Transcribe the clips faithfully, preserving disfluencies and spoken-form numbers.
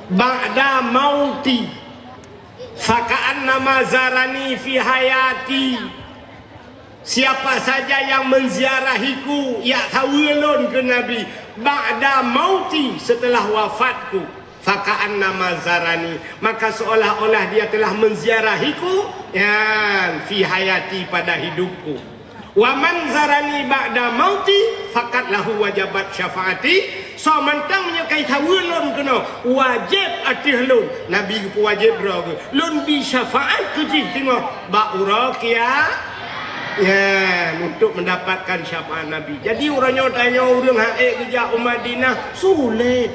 Ba'da mauti, faka'annama zarani fi hayati. Siapa saja yang menziarahiku, yak saweue lôn keu Nabi, ba'da mauti, setelah wafatku, faka'annama zarani, maka seolah-olah dia telah menziarahiku, yan, fi hayati, pada hidupku. Wa man zarani ba'da mauti, faqad lahu wajabat syafaati. Soe mantong meunyoe ka jisaweue lôn keunoe, wajéb ateueh lôn, Nabi geupeuwajéb droe geuh, lôn bi syafaat keu jih singoh bak uroe kia-, ya, untuk mendapatkan syafaat Nabi. Jadi, uroe nyoe tanyoe ureuëng han ék geujak u Madinah, sulet.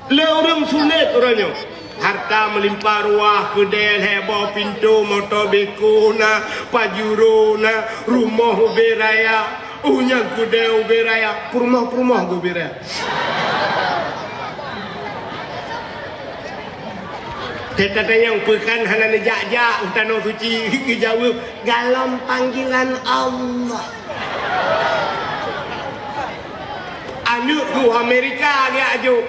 Lé ureuëng sulet uroe nyoe. Harta meulimpah ruah, keudée lhée boh pintoe, moto beko na, pajuro na, rumoh ubé raya. Uh, nyang keudée ubé raya, peurumoh-peurumoh ubé raya. Teutatanyong peue kan hana neujak-jak u Tanoh Suci, geujaweueb, "Galom panggilan Allah." Aneuëk geuh Amerika geujak jok.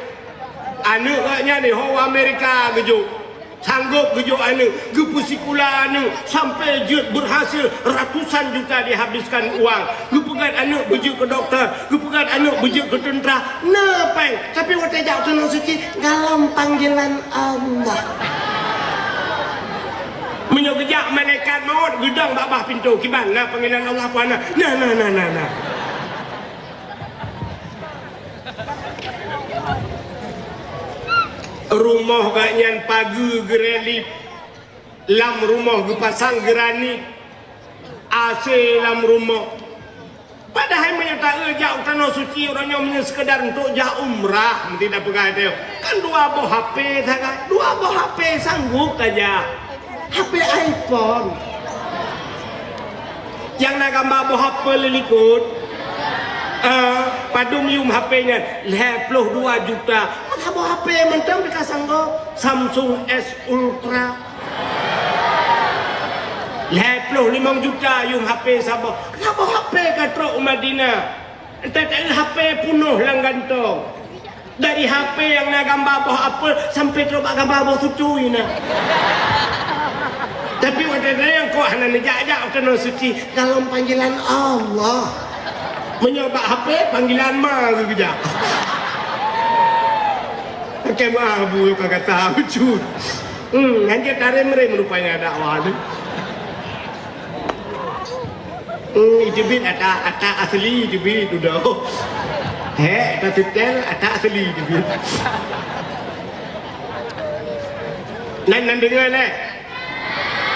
Aneuëk geuh nyan di ho Amerika geujok. Sanggop geujok aneuëk, geupeu sikula aneuëk sampai jeuet berhasil, ratusan juta dihabiskan uang. Geupeugét aneuëk beujeuet keu dokto, geupeugét aneuëk beujeuet keu teuntra. Na péng, tapi watée jak u Tanoh Suci, galom panggilan Allah. Meunyoe geujak malaikat maut, geudong bak bah pintoe, kiban na panggilan Allah peue hana? Na, na, na, na, na. Rumoh geuh nyan pageue geurelip, lam rumoh geupasang granit, A C lam rumoh. Padahai meunyoe taeu jak u Tanoh Suci uroe nyoe meunyoe seukeudar untuk jak umrah, meuti tapeugah teuh, kan dua boh H P sagai, dua boh H P sanggup tajak. H P iPhone. Nyang na gamba boh H P lé likot. Eh, padum yum H P nyan? Lhée ploh dua juta. Masa boh H P mantong teuka sanggob. Samsung S Ultra. Lhée ploh limong juta yum H P saboh. Saboh H P ka trok u Madinah. Entah tak H P punoh lam gantong. Dari H P nyang na gamba boh apel sampai trok bak gamba boh sutui na. Tapi watée nyan kok hana neujak-jak u Tanoh Suci, galom panggilan Allah. Meunyoe bak H P, panggilan ma geujak. Oke, maaf, Bu, ka kata lucu. Hmm, hanya tarem-rem rupanya dakwah tu. Hmm, iteubiet ata, ata asli iteubiet dudoe. He, ata setel, ata asli iteubiet. Nan, nan deungoe lé.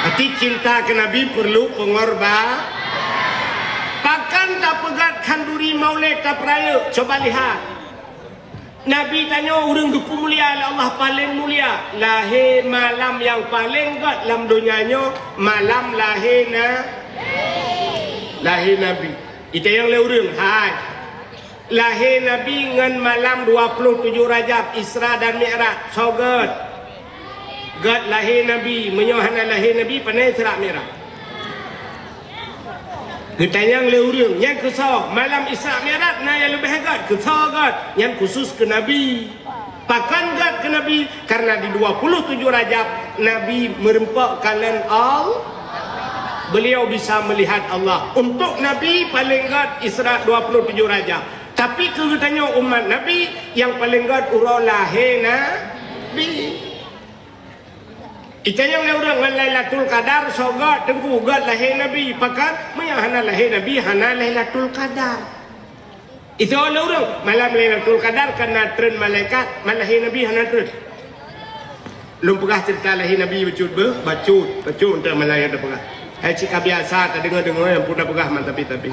Berarti cinta keu Nabi perlu pengorba-, pakon tapeugét khanduri Maulid tapeurayeuk? Coba lihat. Nabi tanyoe ureuëng geupeumulia lé Allah paleng mulia. Lahé malam nyang paleng gét lam donya nyoe, malam lahé na-, lahé Nabi. Itanyong lé ureuëng, hai. Lahé Nabi ngon malam dua puluh tujoh Rajab, Isra dan Mi'raj, soe gét? Gét lahé Nabi. Meunyoe hana lahé Nabi, pane Isra Mi'raj? Geutanyong lé ureuëng, nyan keusoe? Malam Isra Mi'raj na nyang leubeh gét, keusoe gét? Nyan khusus keu Nabi. Pakon gét keu Nabi? Karena di dua puluh tujoh Rajab, Nabi meureumpok kalon Allah. Beliau bisa melihat Allah. Untuk Nabi paleng gét Isra dua puluh tujoh Rajab. Tapi keu geutanyoe umat Nabi, nyang paleng gét uroe lahé Nabi. Itanyong lé ureuëng ngon Lailatul Qadar, soe gét Teungku? Gét lahé Nabi. Pakon? Meunyoe hana lahé Nabi, hana Lailatul Qadar. Itu lé ureuëng, malam Lailatul Qadar kan na treun malaikat, malam lahé Nabi hana treun. Lôn peugah ceurita lahé Nabi bacut beuh, bacut, bacut untuk malam nyang tapeugah. Hai cit ka biasa tadeungoe-deungoe nyang pun tapeugah man tapi-tapi.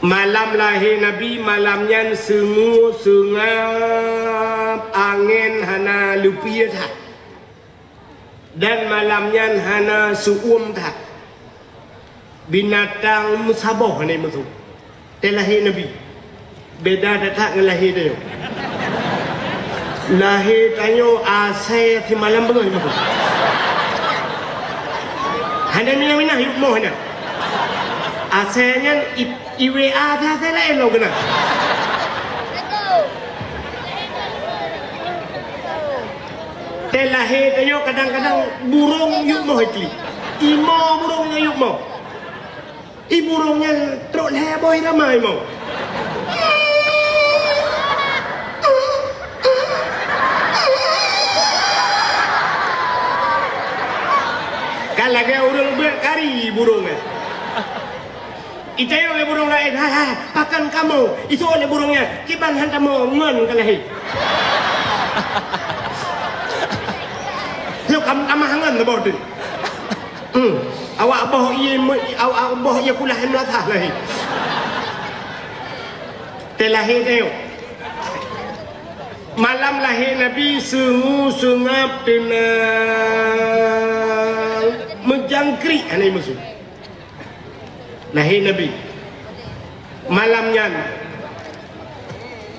Malam lahé Nabi, malam nyan seungue seungab, angén hana leupie that. Dan malam nyan hana seu-uem that. Binatang meusaboh hana meusu. Teuh lahé Nabi. Beda that-that ngon lahé tanyoe. Lahé tanyoe asai simalam beungoh meusu. Hana minah-minah yue moh nyan. Asai nyan i, i W A asai laén lom keunan. Lahé tanyoe kadang-kadang burông yub moh ikli. Imo burông nyang yub moh. I burông nyan trok lhèe boh irama imo. Ka lagèe ureueng beuet kari burông nyan. Itanyong lé burông laén, "Hai, hai, pakon kamoe?" Iseuôt lé burông nyan, "Kiban han tamoe, ngon ka lahé." Lheueh ka meutamah ngon saboh teuk. Hmm. Awak boh ié me-, awak boh ié kulah meulasah lahé. Teulahé teuh. Malam lahé Nabi seungue seungab teunang, meujangkrik hana musoh. Lahé Nabi. Malam nyan,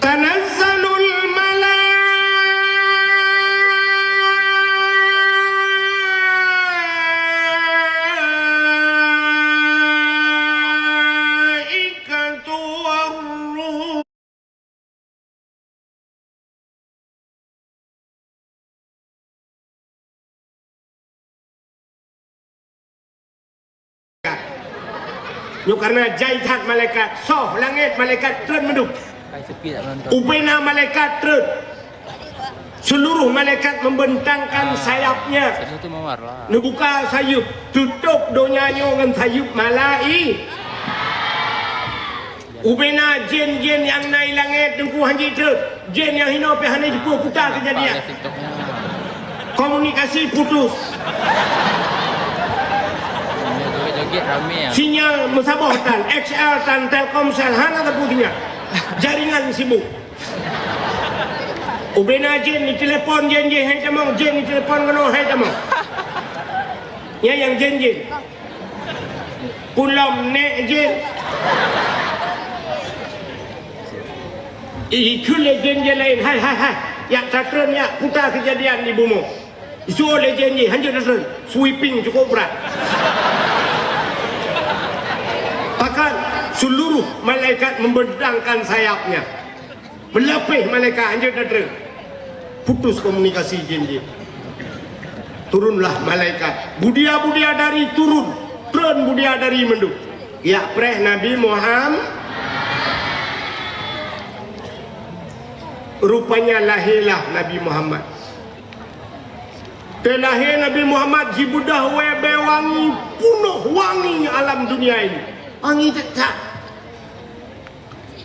tanazzalul malaikatu warruh. Nyoe karena jai that malaikat, soh langét malaikat treun meudub. Ubena malaikat treun. Seluruh malaikat membentangkan sayapnya. Neubuka sayeup, tutup donya nyoe ngon sayeup malai-, Ubena jén-jén nyang na i langét teungku han jitreun. Jén nyang hinoe pih hana jipeu kuta keujadian. Komunikasi putus. Sinyal meusaboh tan, X L tan, Telkomsel hana teupeu sinyal. Jaringan sibuk. Ubena jén jitelepon jén jih hai tamong, jén jitelepon keunoe hai tamong. Nyan nyang jén-jén. Pulom nek jén. Ih, ikheun lé jén-jén laén, "Hai, hai, hai, jak tatreun jak kuta keujadian di bumoe." Iseuôt lé jén jih, "Hanjeuet tatreun, sweeping cukup brat." Bahkan seluruh malaikat membentangkan sayapnya. Meulapéh malaikat, hanjeuet tatreun. Putus komunikasi jén-jén. Turunlah malaikat. Budia-budia dari turun. Treun budia dari mandum. Jak preh Nabi Muham-, rupanya lahirlah Nabi Muhammad. Teulahé Nabi Muhammad jibeudôh wée bée wangi, punoh wangi alam dunia ini. Wangi that-that.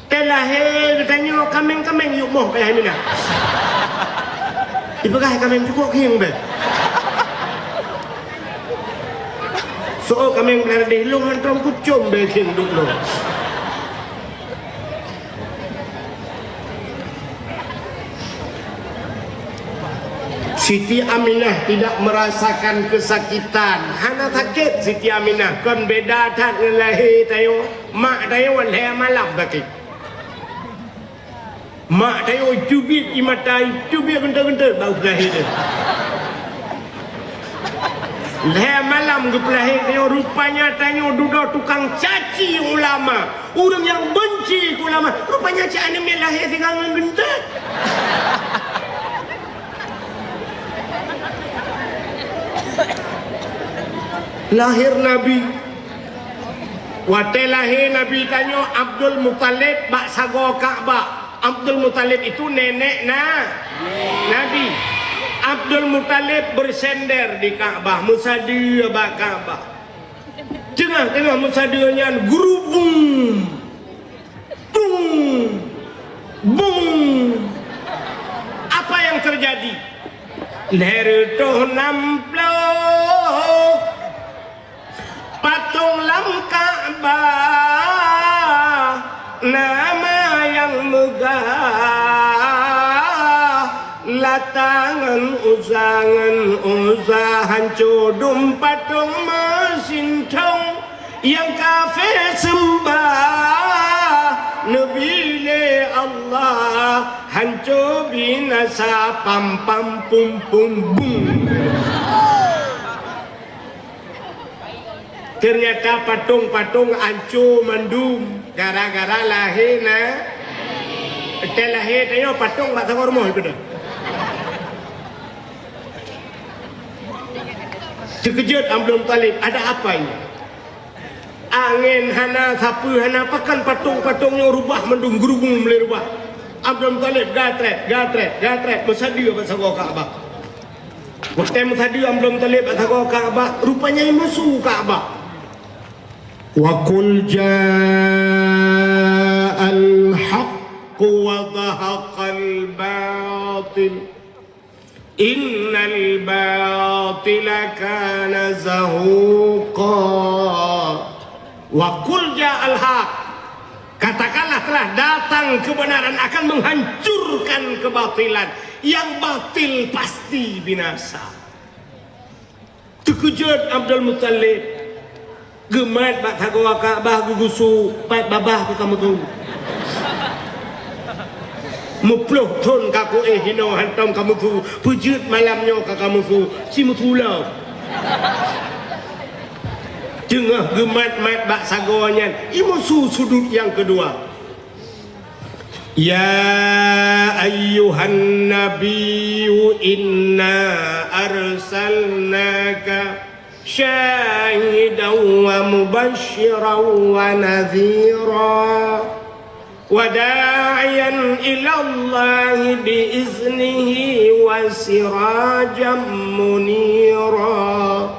Teulahé geutanyoe kaméng-kaméng yub moh payah minah. Ipeugah kaméng cukôp khieng bèe. Soe kaméng blah deh lôn hantom kucom bèe khieng duek lôn. Siti Aminah tidak merasakan kesakitan. Hana sakét Siti Aminah. Kon beda that ngon lahé tanyoe. Mak tanyoe lhèe malam sakét. Mak tanyoe cubiet ie mata, cubiet geuntôt-geuntôt bak peulahé teuh. Lhèe malam geupeulahé tanyoe, rupanya tanyoe dudoe tukang caci ulama. Ureueng nyang beunci keu ulama, rupanya cit aneuk miet lahé sigoe ngon geuntôt. Lahé Nabi. Watèe lahé Nabi tanyoe Abdul Muthalib bak sagoe Ka'bah. Abdul Muthalib itu nenek na-, Nabi. Abdul Muthalib bersender di Ka'bah, meusadeue bak Ka'bah. Teungoh-teungoh meusadeue nyan, geurubung. Bung! Bung! Apa yang terjadi? Lhèe reutôh nam ploh patong lam Ka'bah, nama nyang meugah, Lata ngon Uzza, ngon Uzza hanco dum patong meusintong. Nyang kafé seumbah neubi lé Allah, hanco binasa pam pam pum pum bum. Teunyata patong-patong hanco mandum gara-gara lahé na-, watèe lahé tanyoe patong bak sagoe rumoh ipeudeuh. Teukeujot Abdul Muthalib, "Ada apa ini? Angén hana, sapeue hana, pakon patong-patong nyoe rubah mandum, geurubum lé rubah." Abdul Muthalib gatrét, gatrét, gatrét, meusadeue bak sagoe Ka'bah. Watée meusadeue Abdul Muthalib bak sagoe Ka'bah, rupanya imusu Ka'bah. "Wa qul ja'al haqqu wa zahaqal batil. Innal batila kana zahuqa." "Wa qul ja'al haq." Katakanlah, "Telah datang kebenaran akan menghancurkan kebatilan." Yang batil pasti binasa. Teukeujot Abdul Muthalib. Geumat bak sagoe Ka'bah, geugusu, pat babah ka kamusu. Meuploh thon ka kuéh inoe hantom kamusu, peue jeuet malam nyoe ka kamusu, si musu lom. Teungoh geumat-mat bak sagoe nyan, imusu sudut nyang keudua. "Ya ayyuhan nabiyyu inna arsalnaka syahidan wa mubasysyiran wa nadhira, wa da'iyan ilallahi bi iznihi wa sirajan munira."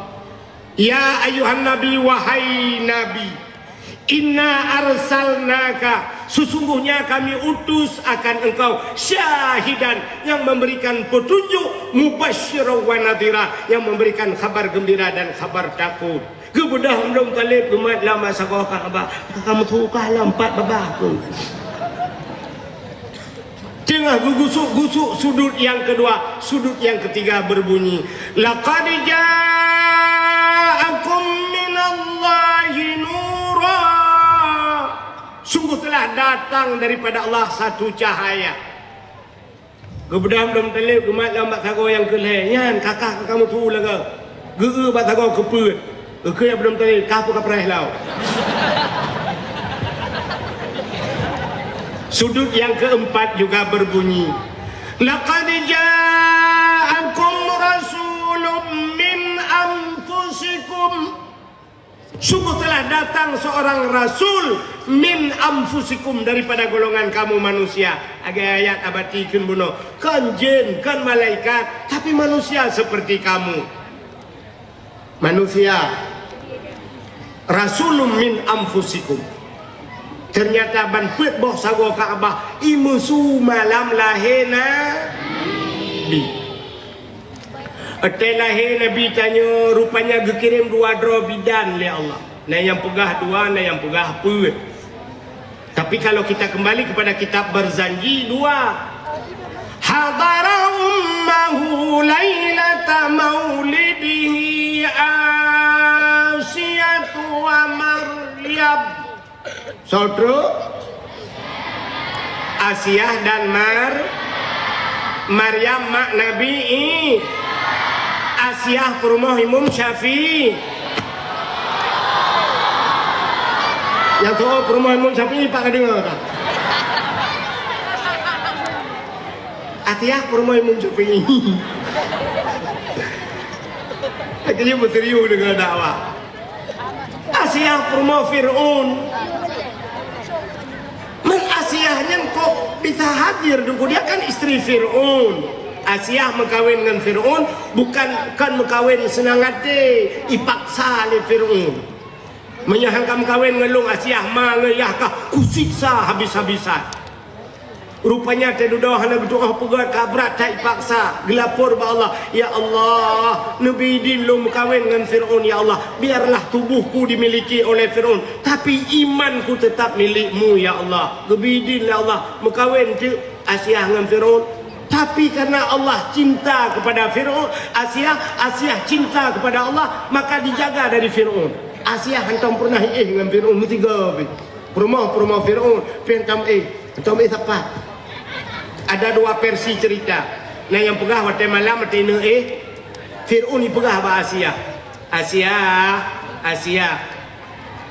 Ya ayyuhan nabi, wahai nabi, inna arsalnaka, sesungguhnya kami utus akan engkau, syahidan, yang memberikan petunjuk, mubasysyiran wa nadhira, yang memberikan kabar gembira dan kabar takut. Geubeudôh Abdul Muthalib geumat lam sagoe Ka'bah, ka musu ka lom pat babah. Teungoh geugusuk-gusuk sudut nyang keudua, sudut nyang keutiga beubunyi, "Laqad ja'akum minallahi nura." Sungguh telah datang daripada Allah satu cahaya. Geubeudôh Abdul Muthalib geumat lam bak sagoe nyang keu lhée, nyan kakah ka kamusu lagée. Geu-eu bak sagoe keupeuet. Geukheun Abdul Muthalib, "Kah peu kapreh lau." Sudut yang keempat juga berbunyi, "Laqad ja'akum rasulun min anfusikum." Sungguh telah datang seorang rasul min anfusikum, daripada golongan kamu manusia. Lagée ayat abati kheun bunoe, kon jén, kon malaikat, tapi manusia seperti kamu. Manusia. Rasulun min anfusikum. Ternyata ban peuet boh sagoe Ka'bah, imusu malam lahé Nabi. Watée lahé Nabi tanyoe, rupanya geukirém dua droe bidan lé Allah. Na nyang peugah dua, na nyang peugah peuet. Tapi kalau kita kembali kepada kitab Barzanji, dua. Hadara ummahu lailata maulidihi Asiyatu wa Maryam. Soe trok? Asiah dan Mar-, Maryam mak Nabi I-, Asiah peurumoh Imam Syafi'i. Nyang tu'oh peurumoh Imam Syafi'i, pat ka deungoe ka? Asiah peurumoh Imam Syafi'i. Lagée nyoe beuserius deungoe dakwah. Asiah peurumoh Fir'aun. Meuasiah nyan kok bisa hadir, dukuk dia kan istri Fir'aun. Asiah meukawen ngon Fir'aun bukan, kon meukawen seunang até, ipaksa lé Fir'aun. Meunyoe han ka meukawen ngon lôn, Asiah, ma ngon yah kah kusiksa habis-habisan. Rupanya teududoe hana geutu'oh peugét, ka brat that ipaksa, geulapor bak Allah, "Ya Allah, neubi idin lôn meukawen ngon Fir'aun, ya Allah. Biarlah tubuhku dimiliki oleh Fir'aun, tapi imanku tetap milik-Mu, ya Allah." Geubi idin lé Allah, meukawen teuk Asiah ngon Fir'aun. Tapi karena Allah cinta kepada Fir'aun, Asiah, Asiah cinta kepada Allah, maka dijaga dari Fir'aun. Asiah hantom pernah éh ngon Fir'aun, meusigoe pih. Peurumoh-peurumoh Fir'aun, pih hantom éh. Hantom éh sapat. Ada dua versi cerita. Na nyang peugah watée malam, watée inong éh, Fir'aun ipeugah bak Asiah, "Asiah, Asiah."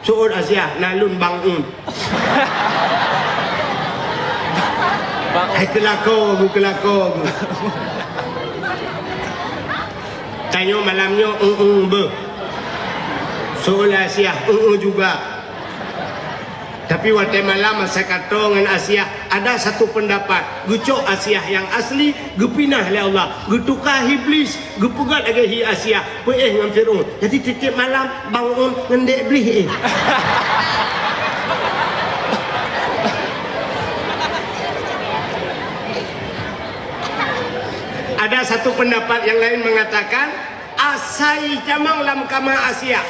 Seuôt Asiah, "Na lôn Bang Un." Bang Un. Hai keulako gu, keulako gu. Tanyoe malam nyoe, eu-eu beuh. Soe Asiah, eu-eu juga. Tapi watée malam masa kato ngon Asiah, ada satu pendapat. Geucok Asiah nyang asli, geupinah lé Allah. Geutuka Iblis, geupeugét lagée hi Asiah, peuéh ngon Fir'aun. Jadi tieb-tieb malam, bangun ngon dek Iblis, eh. Ada satu pendapat yang lain mengatakan, asai tamong lam kama Asiah.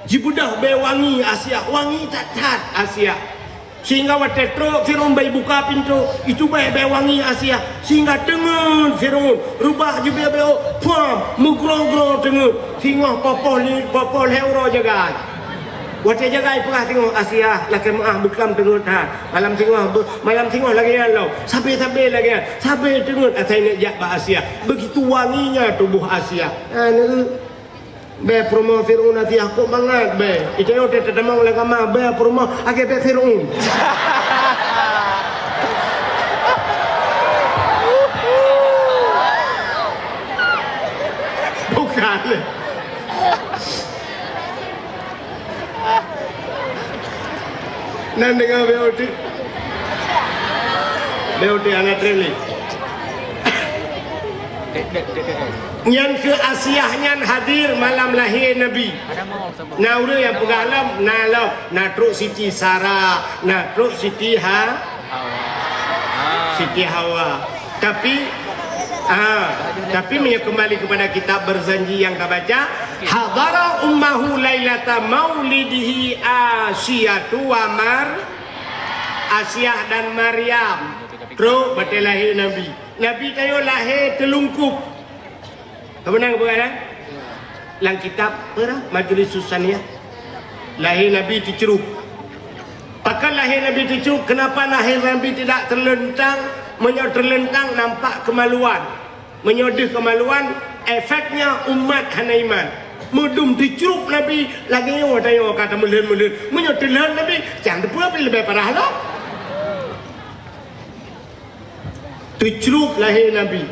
Jibeudôh bée wangi Asiah, wangi that-that Asiah. Sehingga watée trok Fir'aun bak buka pintoe, itu bée-bée wangi Asiah. Sehingga teungeut Fir'aun, reubah jibée-bée, puam, meugroe-groe teungeut. Singoh poh-poh li-, poh-poh lhée uroe jagai. Watée jagai peugah singoh, Asiah, lakée meuáh beuklam teungeut that. Malam singoh, be-, malam singoh lagée nyan lom. Sabe-sabe lagée nyan. Sabe teungeut asai neuk jak bak Asiah. Begitu wanginya tubuh Asiah. Aneuk, bée peurumoh Fir'aun Asiah kok mangat bée. Itu nyoe teutamong lam kama bée peurumoh lagée bée Fir'aun. Bukan. Nan deungoe B O T. B O T hana training. Nyan keuh Asiah nyan hadir malam lahé Nabi. Na ureuëng nyang peugah lom, na lom, na trok Siti Sarah, na trok Siti Ha-, Siti Hawa. Tapi, ah, tapi meunyoe kembali kepada kitab Barzanji nyang ka baca, hadara ummahu lailata maulidihi Asiyatu wa Mar-, Asiah dan Maryam. Trok batée lahé Nabi. Nabi tanyoe lahé teulungkup. Ka meunan geupeugah, kan? Lam kitab peurah Majlis Susaniyah, lahé Nabi teucrup. Pakon lahé Nabi teucrup? Kenapa lahé Nabi tidak terlentang? Meunyoe terlentang, nampak kemaluan. Meunyoe deuh kemaluan, efeknya umat hana iman. Meudum teucrup Nabi, lagée nyoe tanyoe ka tameulhon-meulhon. Meunyoe teulhon Nabi, nyang teupeue pih leubeh parah lom. Teucrup lahé Nabi.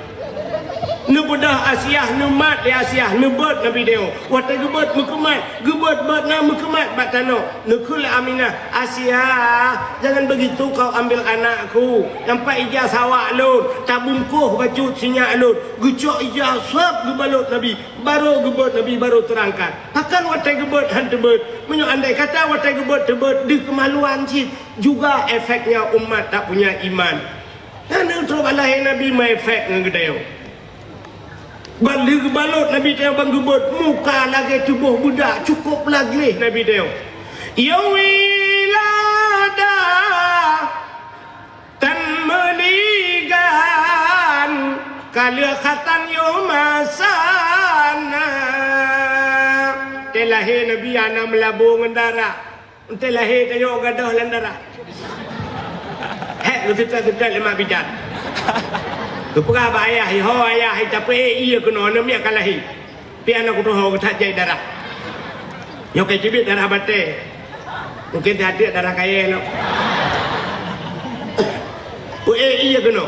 Neubeudôh Asiah, neumat lé Asiah, neubeuet Nabi tanyoe. Watée geubeuet meukeumat, geubeuet-beuet na meukeumat bak tanoh. Neukheun lé Aminah, "Asiah, jangan begitu kau ambil anakku. Nampak ija sawak lôn, tabungkoh bacut sinyak lôn." Geucok ija sab geubalot Nabi, barô geubeuet Nabi, barô teurangkat. Pakon watée geubeuet han teubeuet? Meunyoe andai kata watée geubeuet teubeuet, deuh kemaluan cit. Juga efeknya umat tak punya iman. Hana trok bak lahé Nabi meuefek ngon geutanyoe. Ban lheueh geubalot Nabi tanyoe ban geubeuet, muka lagée tuboh beudak, cukôp gleh Nabi tanyoe. Ya wiladah tan meuligan, ka lheueh khatan yoh masa na. Tée lahé Nabi hana meulabô ngon darah. Enteuk lahé tanyoe gadôh lam darah. Hék, geuseutôt-seutôt lé mak bidan. Geupeugah bak ayah, "Ho ayah, tapeuék ié keunoe, aneuk miet ka lahé." Pih aneuk kutoho geuthat jai darah. Nyoe ka teubiet darah batée. Mungken teuhadék darah kayée lom. Peuék ié keunoe.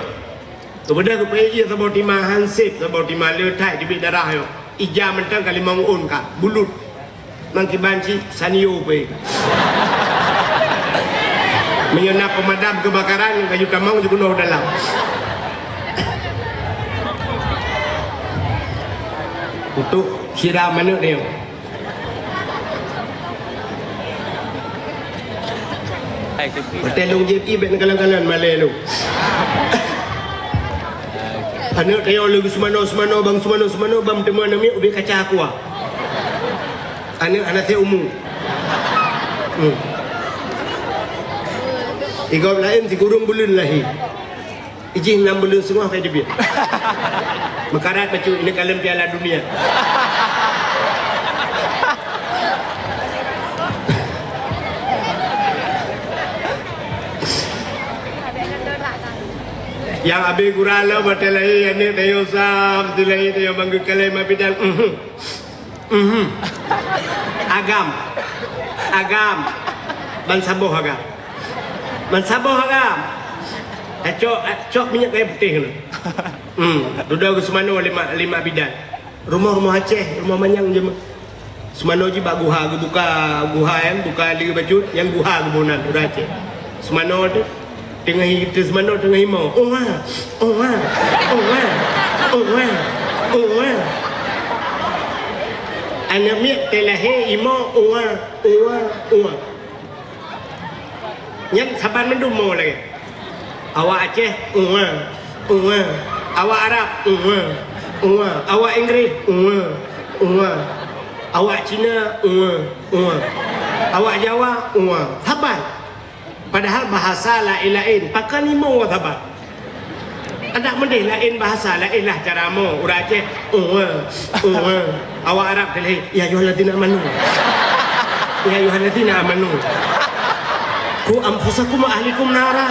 Geubeudôh geupeuék ié saboh tima hansép, saboh tima le that teubiet darah nyoe. Ija mantong ka limong ôn ka, bulut. Mang kiban cit sanyo peuék. Meunyoe na peumadam keubakaran, kayue tamong jikeunoe u dalam. Untuk sira manök nyoe. Watée lôn jieb ié bék neukalon-kalon malée lôn. Aneuk tanyoe lôn geusumano-sumano, ban sumano-sumano, ban teuma aneuk miet ubit kaca aqua. Aneuk hana seumu. Hmm. Di gob laén sikureueng buleuen lahé. Ijih nam buleuen seungoh ka teubiet. Meukarat bacut ineuk kalon Piala Dunia. Nyang abéh gura lom watée lahé aneuk tanyoe, sam, watée lahé tanyoe manggeukalai mak bidan. Mhm. Mhm. Agam. Agam. Ban saboh agam. Ban saboh agam. Acok, acok minyeuk kayée putéh nyoe. Hmm, dudoe geusumano lé mak, lé mak bidan. Rumoh-rumoh Aceh, rumoh manyang jeuet. Seumanoe jih bak guha, geubuka guha nyan, buka lé bacut, nyan guha geuboh nan, ureueng Aceh. Seumanoe teuh, teungoh hi-, seumanoe teungoh imo. Uwa, uwa, uwa, uwa, uwa. Aneuk miet teulahé imo, uwa, uwa, uwa. Nyan saban mandum mo lagèe. Awak Aceh, "Uwa, uwa." Awak Arab, "Uwa, uwa." Awak Inggris, "Uwa, uwa." Awak Cina, "Uwa, uwa." Awak Jawa, "Uwa." Saban. Padahal bahasa laén-laén, pakon imo saban. Adak meudeh laén bahasa, laén lah cara mo. Ureueng Aceh, "Uwa, uwa." Awak Arab teulahé, "Ya ayyuhalladzina amanu. Ya ayyuhalladzina amanu. Qu anfusakum wa ahlikum nara."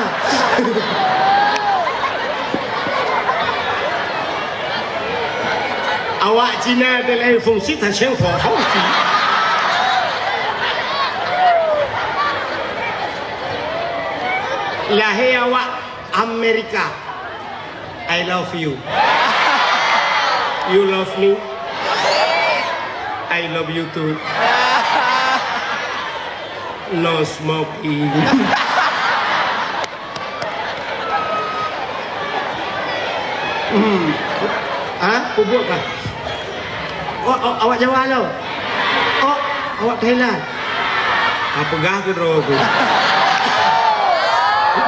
Awak Cina teulahé, "Fungsi taseng fo hongsi." Lahé awak Amerika. I love you. You love me? I love you too. No smoking. Hmm. Ha? Peubuet kah? Oh, oh, awak Jawa lo. Oh, awak Thailand. Ah, peugah keu droe ku.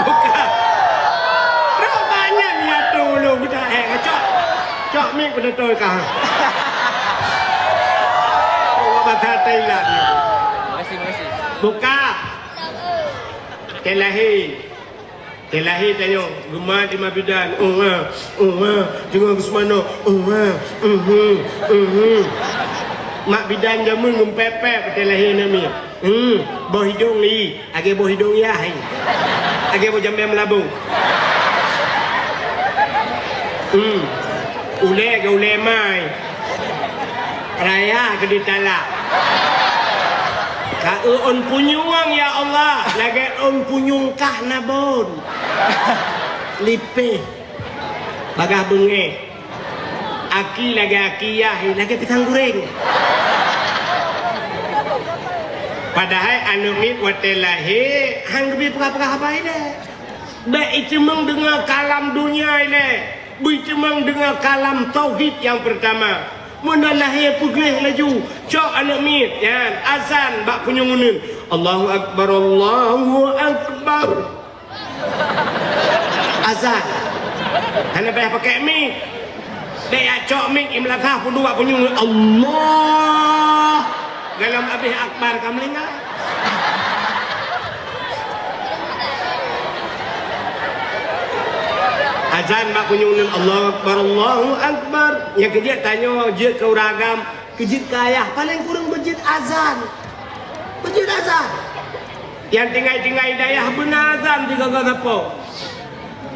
Bukan. Droe banyak nyatu lu kita, eh, cok. Cok mik beutôi kah. Awak bahasa Thailand. Makasih, makasih. Buka. Teulahé. Teulahé tanyoe, geumat di mak bidan, "Uwa, uwa," teungoh geuseumanoe, "Uwa, mhm, mhm." Mak bidan jameun geupép-pép teulahé aneuk miet. Hmm, boh idong li, lagèe boh idong yah, hai. Lagèe boh jambèe meulabu. Hmm, ulèe lagèe ulèe mai. Raya keu ditalak. Ka eu ôn punyueng, ya Allah, lagèe ôn punyueng kah na bon. Lipéh. Bagaih beungéh. Aki lagèe aki yah, lagèe pisang goreng. Padahai aneuk miet watèe lahé, han geubri peugah-peugah haba ilèe. Bèk iteumeung deungoe kalam donya ilèe. Beuiteumeung deungoe kalam tauhid nyang peurtama. Meunan lahé peugleh laju, cok aneuk miet nyan, azan bak punyueng uneun. Allahu Akbar, Allahu Akbar. Azan. Hana payah pakèk mik. Bèk jak cok mik, i meunasah peuduek bak punyueng uneun. Allah. Gohlom abéh akbar ka meuninggai. Azan bak punyueng uneun, Allahu Akbar, Allahu Akbar. Nyang keujeuet tanyoe jeuet keu ureueng agam, keujeuet keu ayah, paleng kureueng beujeuet azan. Beujeuet azan. Nyang tinggai-tinggai dayah beuna azan sigoe-goe sapo.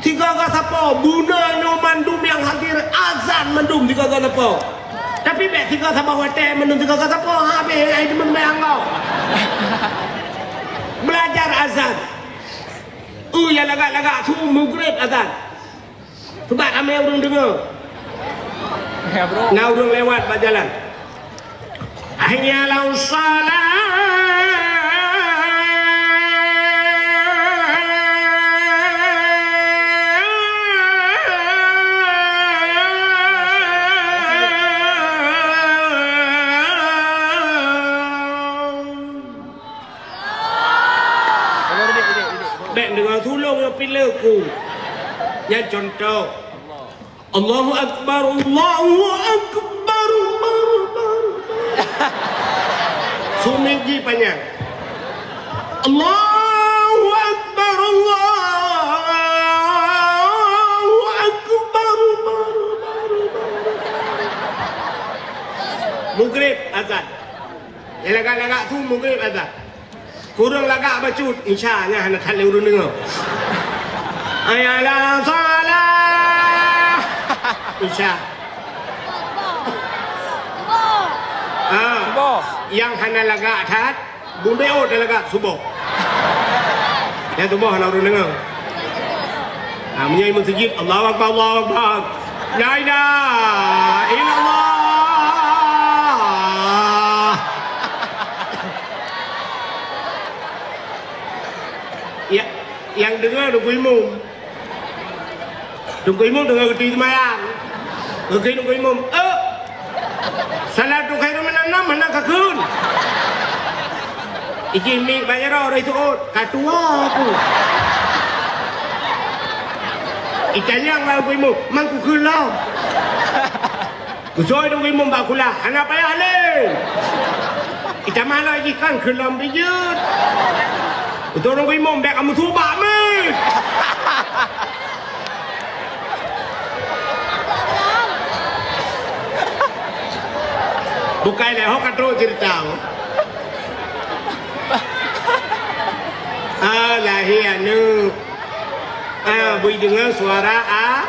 Sigoe-goe sapo, beuna nyoe mandum nyang hadir azan mandum sigoe-goe sapo. Tapi bèk sigoe saboh watèe mandum sigoe-goe sapo, ha, abéh ai deungon mè anggô. Beulajar azan. Uh, nyang lagak-lagak su mugrib azan. Sabab ramè ureueng deungö. Ya, bro. Na ureueng lewat bak jalan. Hayya 'alas shalah. Bèk deungö tulông ngon pileue ku. Nyan cuntoh. Allahu Akbar, Allahu Akbar, Akbar, Akbar. Seumiet jih panyang. Allahu Akbar, Allahu Akbar, Akbar, Akbar. Mugrib azan. Nyang lagak-lagak su mugrib azan. Kureueng lagak bacut, Isya nyan hana that lé ureueng deungö. Hayya 'alas shalah. Isya. Ah, suboh. Nyang hana lagak that, bumbeo talagak suboh. Nyang suboh hana ureueng deungö. Ah, meunyoe meuseujid, Allahu Akbar, Allahu Akbar. La ilaha illallah. Nyang deungoe Teungku Imum. Teungku Imum deungoe geuteupeue seumayang. Geukheun Teungku Imum, "Eh! Salatu khairun minan naum hana kakheun." Ijih miet bak jaroe, roh iseuôt, "Ka tuwoe aku." Itanyong bak Teungku Imum, "Man kukheun lom?" Geusôi Teungku Imum bak kulah, "Hana payah lé." Itamah lom jih, "Kan kheun lom pih jeuet." Geutôi Teungku Imum, "Bèk kamoe subak meuet." Bukai lé, ho ka trok ceurita. Ah, lahé aneuk. Ah, beu deungoe suara a-,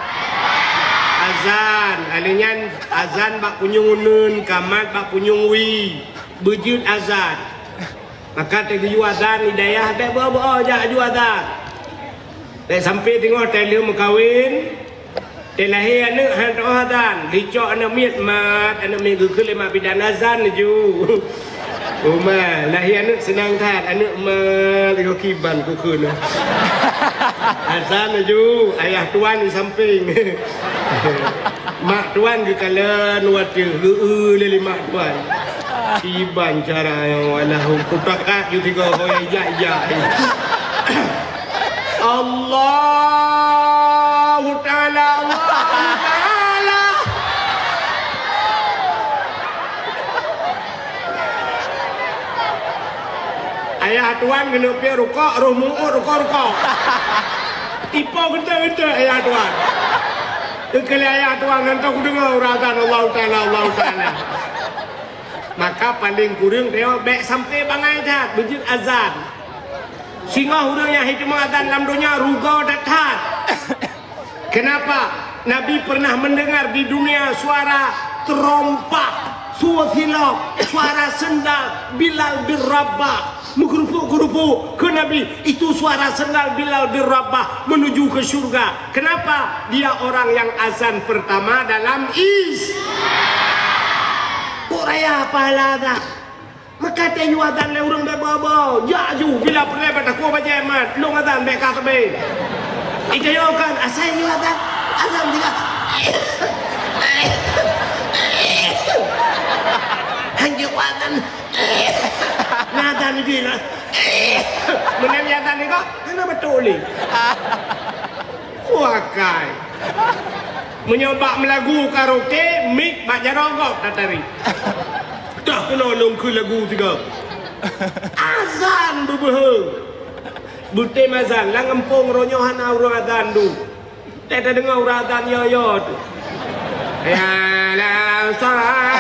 azan. Alèh nyan azan bak punyueng uneuen, kamat bak punyueng wie. Beujeuet azan. Maka teugeuyue azan di dayah, bèk beu-beu jak ju azan. Bèk sampoe teungoh teuh lheueh meukawen, teuh lahé aneuk han teuoh azan, geucok aneuk miet mat, aneuk miet geukheun lé mak bidan azan laju. Uma, lahé aneuk seunang that, aneuk mat, laju kiban kukheun. Azan laju, ayah tuan di sampéng. Mak tuan geukalon watèe geu-eu lé mak tuan. Kiban cara nyoe, alah, kutakat ju tiga hôi ijak-ijak. Allahu Ta'ala, Allahu Ta'ala. Ayah tuan keuneuk piep rukok, roh mu'ut rukok-rukok. Ipo geutek-geutek ayah tuan. Keukeulai ayah tuan ngon toh kudeungoe uroe azan Allahu Ta'ala, Allahu Ta'ala. Maka paleng kureueng teuh bèk sampoe bangai that beujeuet azan. Singoh ureueng nyang hikmah azan lam donya rugoe that-that. Kenapa? Nabi pernah mendengar di dunia suara terompah, suara silop, suara sendal Bilal bin Rabah. Meugeurupuk-geurupuk keu Nabi, itu suara sendal Bilal bin Rabah menuju ke syurga. Kenapa? Dia orang yang azan pertama dalam Is-, Kok raya pahala azan? Maka teuh ju azan lé ureueng bèk boh-boh. Jak ju, bila peureulèe bak takue bajèe mat, lôn azan bèk ka sabe. Ijak nyoe kan, asai ju azan. Azan juga. Hanjeuet azan. Na azan lagi na. Meunan azan ni kok, hana beutôi lé. Wakai. Meunyoe bak meulagu karaoke, mik bak jaroe gob tatarék. Dah keunoe lôn kheun lagu sigoe. Azan beubeuhe. Beutem azan, lam gampông roh nyoe hana ureueng azan du. Teuh tadeungoe ureueng azan yo-yo teuh. Ya la salah.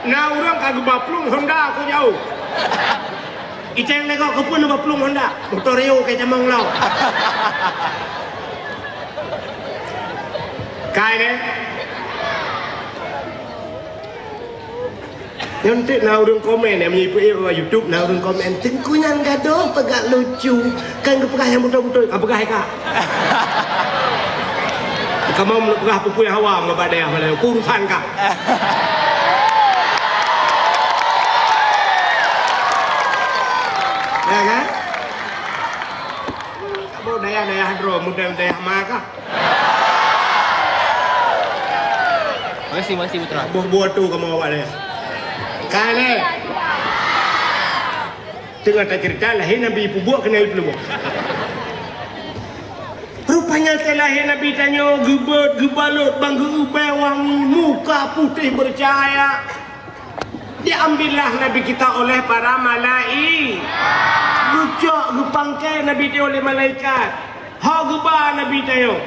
Na ureueng ka geuba plueng Honda keu jauh. Iceng lego keupeue neuba plueng Honda? Motor Rio ka jamong lom. Kai deh. Nyan teuk na ureueng komen, eh, meunyoe ipeue bak YouTube na ureueng komen, "Teungku nyan gadôh peugah lucu, kan geupeugah nyang beutôi-beutôi, ka peugah ka." Kamoe meunyoe peugah peue-peue nyang hawa meunyoe bak dayah Malayu, urusan ka. Ya kan? Kamoe dayah-dayah droe, mudah dayah ma ka. Makasih, makasih, Putra. Buet-buet tu kamoe awak ni. Kan, eh? Teungoh taceurita lahé Nabi, peubuet keunan peuleumah. Rupanya teuh lahé Nabi tanyoe geubeuet, geubalot, ban geu-ubé wangi, muka putéh beucahaya. Diambillah Nabi kita oleh para malai-, geucok, geupangke Nabi tanyoe lé malaikat. Ho geuba Nabi tanyoe.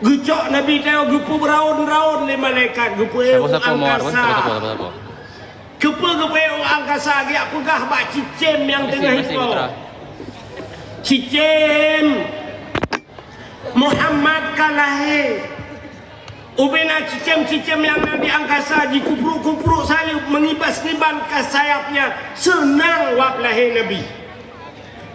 Geucok Nabi tanyoe geupeubeuraon-raon lé malaikat, geupeuék u angkasa. Sapa, sapa, Umar? Sapa, sapa, sapa, sapa? Keupeue geupeuék u angkasa, geujak peugah bak cicém nyang teungoh ipo. Makasih, makasih, Putra. Cicém, Muhammad ka lahé. Ubena cicém-cicém nyang na di angkasa jikupruk-kupruk sayeup, mengibas-ngibas sayapnya, seunang wab lahé Nabi.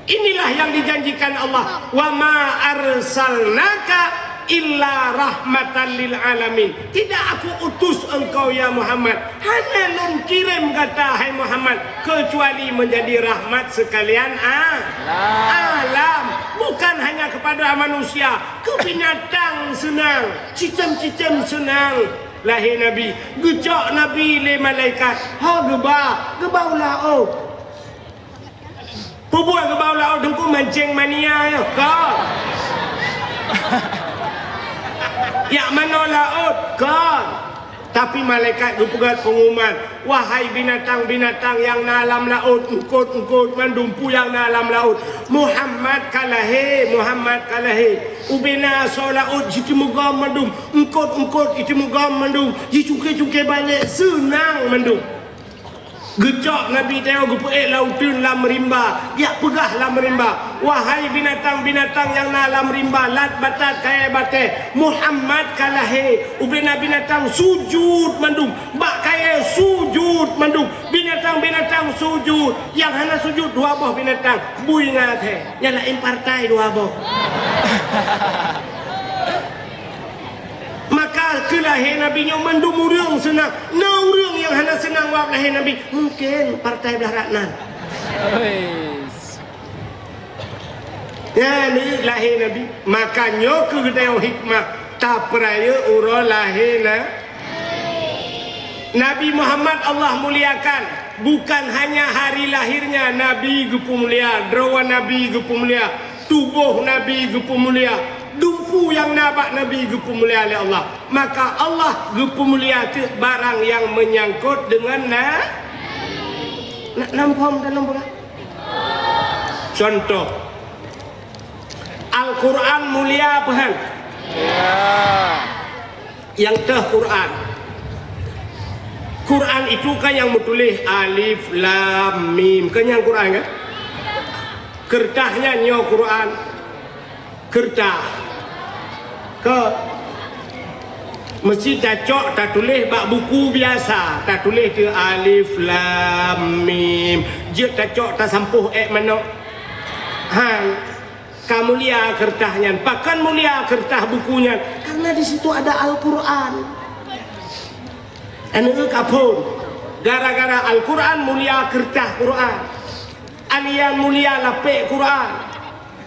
Inilah yang dijanjikan Allah, "Wa ma arsalnaka illa rahmatan lil alamin. Tidak aku utus engkau, ya Muhammad, hana lôn kirém gata, hai Muhammad, kecuali menjadi rahmat sekalian a-, alam. Bukan hanya kepada manusia, ke binatang seunang, cicém-cicém seunang. Lahé Nabi, geucok Nabi lé malaikat, ha geuba, geuba u laôt. Peubuet geuba u laôt Teungku, mancéng mania nyoe? Kon. Jak manoe laôt? Kon. Tapi malaikat geupeugah peungumuman, "Wahai binatang-binatang nyang na lam laôt, eungkôt-eungkôt mandum peue nyang na lam laôt, Muhammad ka lahé, Muhammad ka lahé." Ubena asoe laôt jiteumugom mandum, eungkôt-eungkôt jiteumugom mandum, jicungké-cungké balek seunang mandum. Geucok Nabi tanyoe geupeuék lam uteuen lam rimba, jak peugah lam rimba, "Wahai binatang-binatang nyang na lam rimba, laôt batat kayée batée, Muhammad ka lahé." Ubena binatang sujut mandum, bak kayée sujut mandum, binatang-binatang sujut, nyang hana sujut dua boh binatang, bui ngon asée, nyang laén partai dua boh. Maka keu lahé Nabi nyoe mandum ureuëng seunang. Na ureuëng nyang hana seunang bak lahé Nabi? Mungken partai blaih rot nan. Ois. Nyan lahé Nabi. Maka nyoe keuh geutanyoe hikmah tapeurayeuk uroe lahé na-, Nabi Muhammad Allah muliakan. Bukan hanya hari lahirnya Nabi geupeumulia, droe Nabi geupeumulia, tuboh Nabi geupeumulia, dumpeue nyang na bak Nabi geupeumulia lé Allah. Maka Allah geupeumulia teuk barang nyang meunyangkot deungon na-, na-, nam phom dalam beurah. Contoh, Al-Quran mulia peue han? Ya. Nyang teuh Quran. Quran itu kan nyang meutuléh alif, lam, mim. Kan nyang Quran kan? Keureutas nyan nyoe Quran. Keureutas. Ke, meusti tacok, tatuléh bak buku biasa. Tatuléh keu alif, lam, mim. Jeuet tacok tasampôh ék manok. Han. Ka mulia keureutas nyan. Pakon mulia keureutas buku nyan? Karena di situ ada Al-Quran. Aneuëk ka phon. Gara-gara Al-Quran mulia keureutas Quran. Alian mulia lapék Quran.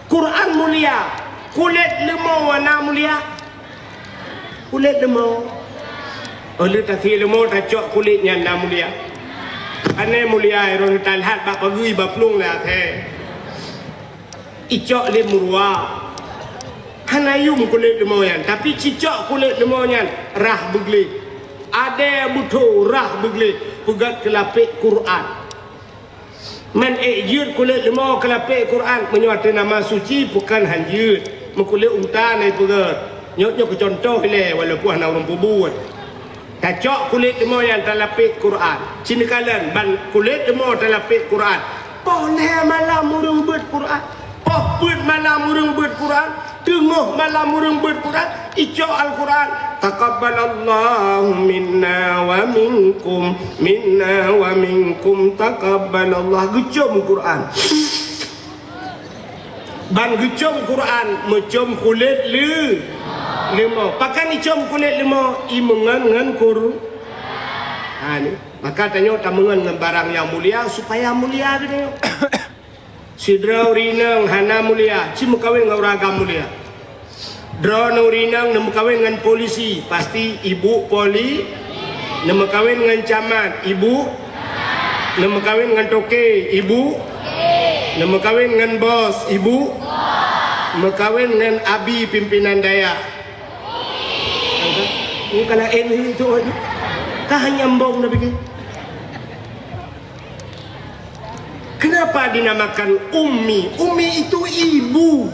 Quran mulia. Kulét leumo na mulia. Kulét leumo. Óh lheueh tasie leumo tacok kulét nyan na mulia. Pane mulia, droeneuh talhat bak pageue bak plueng lé asée. Icok lé meuruwa. Hana yum kulét leumo nyan, tapi cicok kulét leumo nyan rhah beugleh. Adée beutôi rhah beugleh, peugét keu lapék Quran. Man ék jeuet kulét leumo keu lapék Quran, meunyoe ateueh nama suci, pakon han jeuet. Meukulét unta na ipeugét. Nyoe, nyoe keu cuntoh ilée, walaupun hana ureuëng peubuet. Tacok kulét leumo nyan talapék Quran. Ci neukalon ban kulét leumo talapék Quran. Poh lhée malam ureuëng beuet Quran. Poh peuet malam ureuëng beuet Quran. Teungoh malam ureuëng beuet Quran. Icok Al-Quran. Taqabbalallahu minna wa minkum. Minna wa minkum taqabbalallah. Geucom Quran. Ban geucom Quran, meucom kulét leu-, leumo. Pakon icom kulét leumo? Imeungon ngon Qur-, ha, ni. Maka tanyoe tameungon ngon barang nyang mulia supaya mulia geutanyoe. Sidroe ureuëng inong hana mulia, ci meukawen ngon ureuëng agam mulia. Droeneuh ureuëng inong neumeukawen ngon polisi, pasti ibu poli-, neumeukawen ngon camat, ibu, neumeukawen ngon toke, ibu, neumeukawen ngon bos, ibu, meukawen ngon abi pimpinan dayah. Ini kalau N U itu, kah nyambung dah bikin. Kenapa dinamakan ummi? Ummi itu ibu.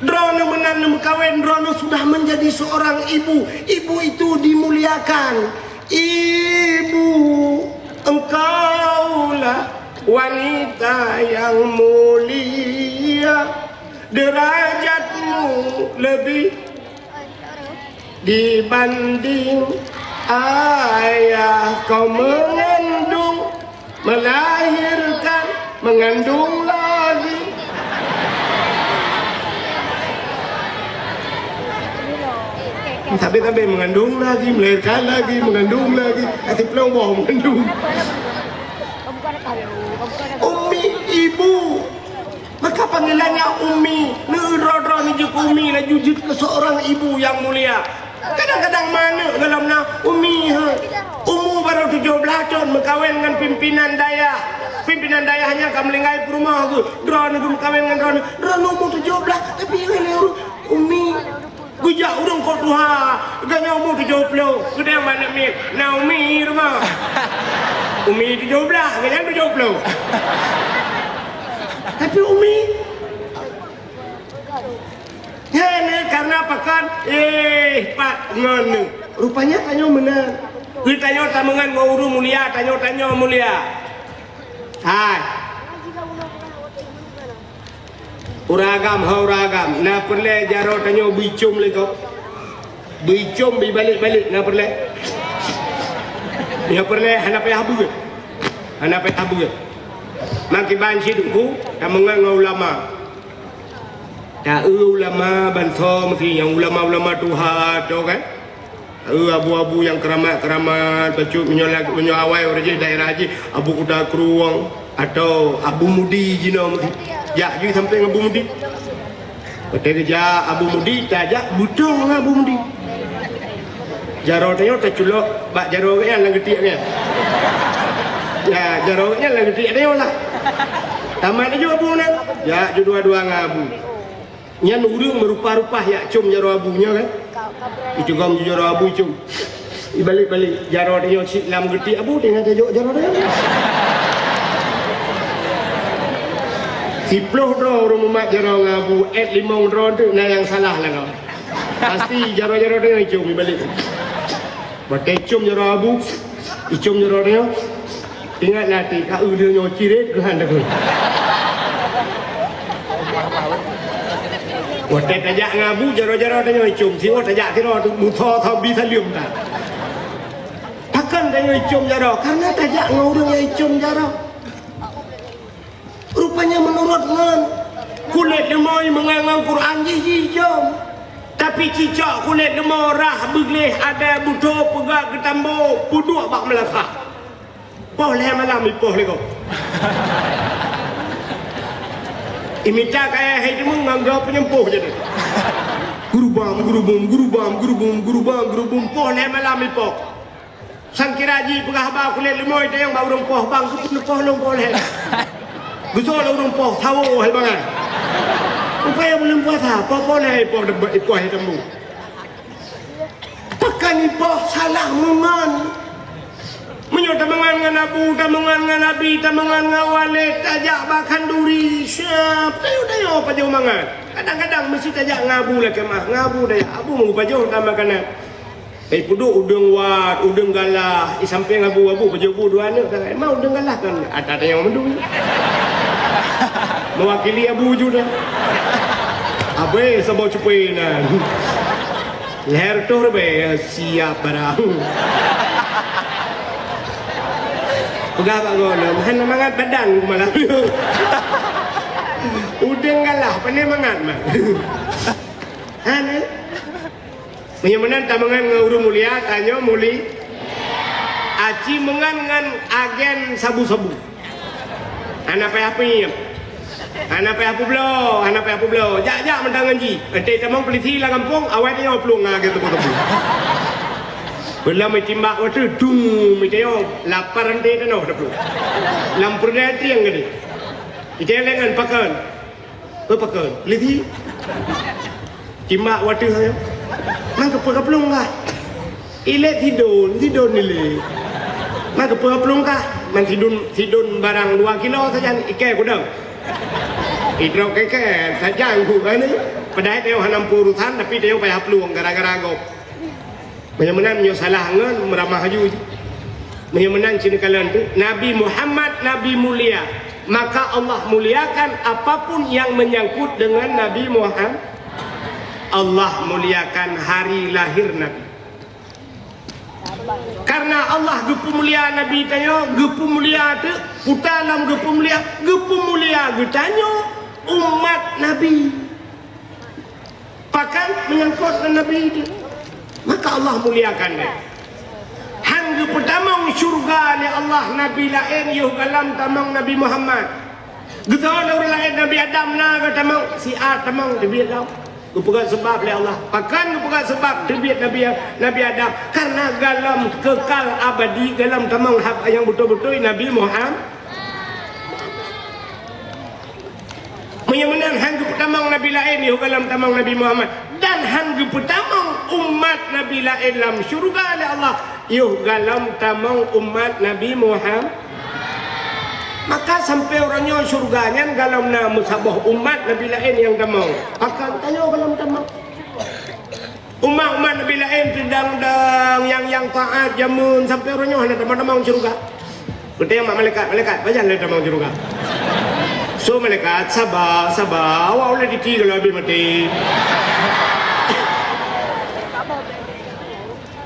Droeneuh meunan neumeukawen, droeneuh sudah menjadi seorang ibu. Ibu itu dimuliakan. Ibu, engkaulah wanita yang mulia. Derajatmu lebih dibanding ayah kau mengandung, melahirkan, mengandung lagi. Sampai-sampai mengandung lagi, melahirkan lagi, mengandung lagi. Asyik peulong boh mengandung. Ummi, ibu. Maka panggilannya Ummi. Neudroe-droe neujeuet keu Ummi, laju jeuet keu seorang ibu yang mulia. Kadang-kadang manök dalam na Ummi, ha. Umu baru tujoh blaih thon, meukawen ngon pimpinan dayah. Pimpinan dayah nyan ka meulinggai peurumoh geuh. Droeneuh geumeukawen ngon droeneuh. Droeneuh umu tujoh blaih, tapi Ummi. Geujak ureueng kok tuha, gobnyan umu tujoh ploh. Geudong bak aneuk miet, na Umi rumoh. Umi tujoh blaih, gobnyan tujoh ploh. Tapi Umi, nyan, eh, karena pakat, eh, pat ngon. Rupanya tanyoe meunan. Geutanyoe tameungon ngon ureueng mulia, tanyoe-tanyoe mulia. Hai. Ureueng agam, ho ureueng agam, na peureulèe jaroe tanyoe beuicôm lé gob? Beuicôm, beuibalek-balek, na peureulèe? Nyoe peureulèe hana payah beue. Hana payah beue. Makiban cit Teungku, tameungon ngon ulama. Ta-eu ulama bansa meusti nyang ulama-ulama tuha tu kan? Eh, abu-abu nyang keuramat-keuramat, bacut meunyoe lag-, meunyoe awai ureueng jih daerah jih, Abu Kuda Krueng atau Abu Mudi jinoe meuti. Jak ju sampoe ngon Abu Mudi. Watèe geujak Abu Mudi, tajak beutôi ngon Abu Mudi. Jaroe tanyoe taculok bak jaroe gobnyan lam geutiek nyan. Ya, jaroe gobnyan lam geutiek tanyoe lah. Tamat laju Abu nyan, jak ju dua-dua ngon Abu. Nyan ureueng meurupa-rupa jak com jaroe Abu nyoe kan? Icugom jaroe Abu com. Ibalek-balek jaroe tanyoe cit lam geutiek Abu, teungoh tajok jaroe tanyoe. Siploh droe ureueng mumat jaroe ngon Abu, èt limong droe teuk na nyang salah lagoe. Pasti jaroe-jaroe tanyoe icom ibalek. Watèe icom jaroe Abu, icom jaroe tanyoe. Ingat lah, ti ka eu lheueh nyoe cirét keuhan takheun. Watèe tajak ngon Abu, jaroe-jaroe tanyoe icom, siwoe tajak sidroe tu, musoe sabi saleuem that. Pakon tanyoe icom jaroe? Karena tajak ngon ureueng nyang icom jaroe. Rupanya meunurot ngon kulét leumoi meungon Quran jih jicom. Tapi cicok kulét leumoi rhah beugleh, ada butho peugah geutambo, peuduek bak meulasah. Poh lhèe malam ipoh lé gob. Imita kaya hai timun ngon gob penyempoh jadi. Gurubam, gurubum, gurubam, gurubum, gurubam, gurubum, poh lhèe malam ipoh. Sangkira jipeugah haba kulét leumoi tayong bak ureueng poh, "Bang, keupeue neupoh lôn poh lhèe?" Geusoe lé ureueng poh, "Sawo hai bangai." Upaya buleuen puasa, poh-poh lhèe ipoh, ipoh hai tambu. Pakon ipoh salah meungon. Meunyoe tameungon ngon Abu, tameungon ngon Abi, tameungon ngon Waled, tajak bak khanduri, siap, tayoe-tayoe pajoh mangat. Kadang-kadang meusti tajak ngon Abu lakèe meu'ah, ngon Abu tajak, Abu meupajoh tam makanan. Ipeuduek udeueng wat, udeueng galah, i sampéng Abu, Abu pajoh bu dua aneuk, ma udeueng galah kan ata tanyong mandum. Mewakili Abu ju dah. Abéh saboh cupé nan. Lhèe reutôh ribèe, siap barang. Peugah bak gob lom, hana mangat badan malam nyoe. Udeueng galah, pane mangat mak. Hana. Meunyoe meunan tameungon ngon ureueng mulia, tanyoe muli-, aci meungon ngon agen sabu-sabu. Hana payah piep. Hana payah peubloe, hana payah peubloe. Jak-jak mantong ngon jih. Enteuk tamong polisi lam gampông, awai tanyoe plueng ngon agen sabu-sabu. Beulam itimbak watèe, dung, itanyoe lapar enteuk tanoh taplueng. Lam peureudai trieng geude. Itanyoe lé ngon pakon. Peue pakon? Lé thi. Timbak watèe nyan. Man keupeue kaplueng kah? Ilèe sidon, sidon ilèe. Man keupeue kaplueng kah? Man sidon, sidon barang dua kilo sajan, ikèe kudong. Idrop kèe-kèe sajan ku kan. Padahai tanyoe hana muphom urosan, tapi tanyoe payah plueng gara-gara gob. Meunyoe meunan, nyoe salah ngon meuramah aju. Meunyoe meunan, sinoe kalon tu, Nabi Muhammad nabi mulia, maka Allah muliakan apapun yang menyangkut dengan Nabi Muhammad. Allah muliakan hari lahir Nabi. Karena Allah geupeumulia Nabi tanyoe, geupeumulia teuk, puta lam geupeumulia, geupeumulia geutanyoe umat Nabi. Pakon menyangkut ngon Nabi teuh. Maka Allah muliakan dia. Han geupeutamong syurga lé Allah nabi laén yoh galom tamong Nabi Muhammad. Geutanyoe ureuëng laén Nabi Adam na geutamong, si A tamong teubiet lom. Geupeugah seubab lé Allah. Pakon geupeugah seubab teubiet Nabi, Nabi Adam? Karena galom keukal abadi, galom tamong hab nyang beutôi-beutôi Nabi Muhammad. Meunyoe meunan han geupeutamong nabi laén yoh galom tamong Nabi Muhammad, dan han geupeutamong umat nabi laén lam syurga lé Allah yoh galom tamong umat Nabi Muhammad. Maka sampoe uroe nyoe syurga nyan galom na meusaboh umat nabi laén nyang tamong. Pakon tanyoe galom tamong? Umat-umat nabi laén teudang-dang nyang, nyang taat jameun sampoe uroe nyoe hana tamong-tamong syurga. Geutanyong bak malaikat, "Malaikat, pajan lé tamong syurga?" So malaikat, "Saba, saba, awak ulée titi ka lheueh habéh maté."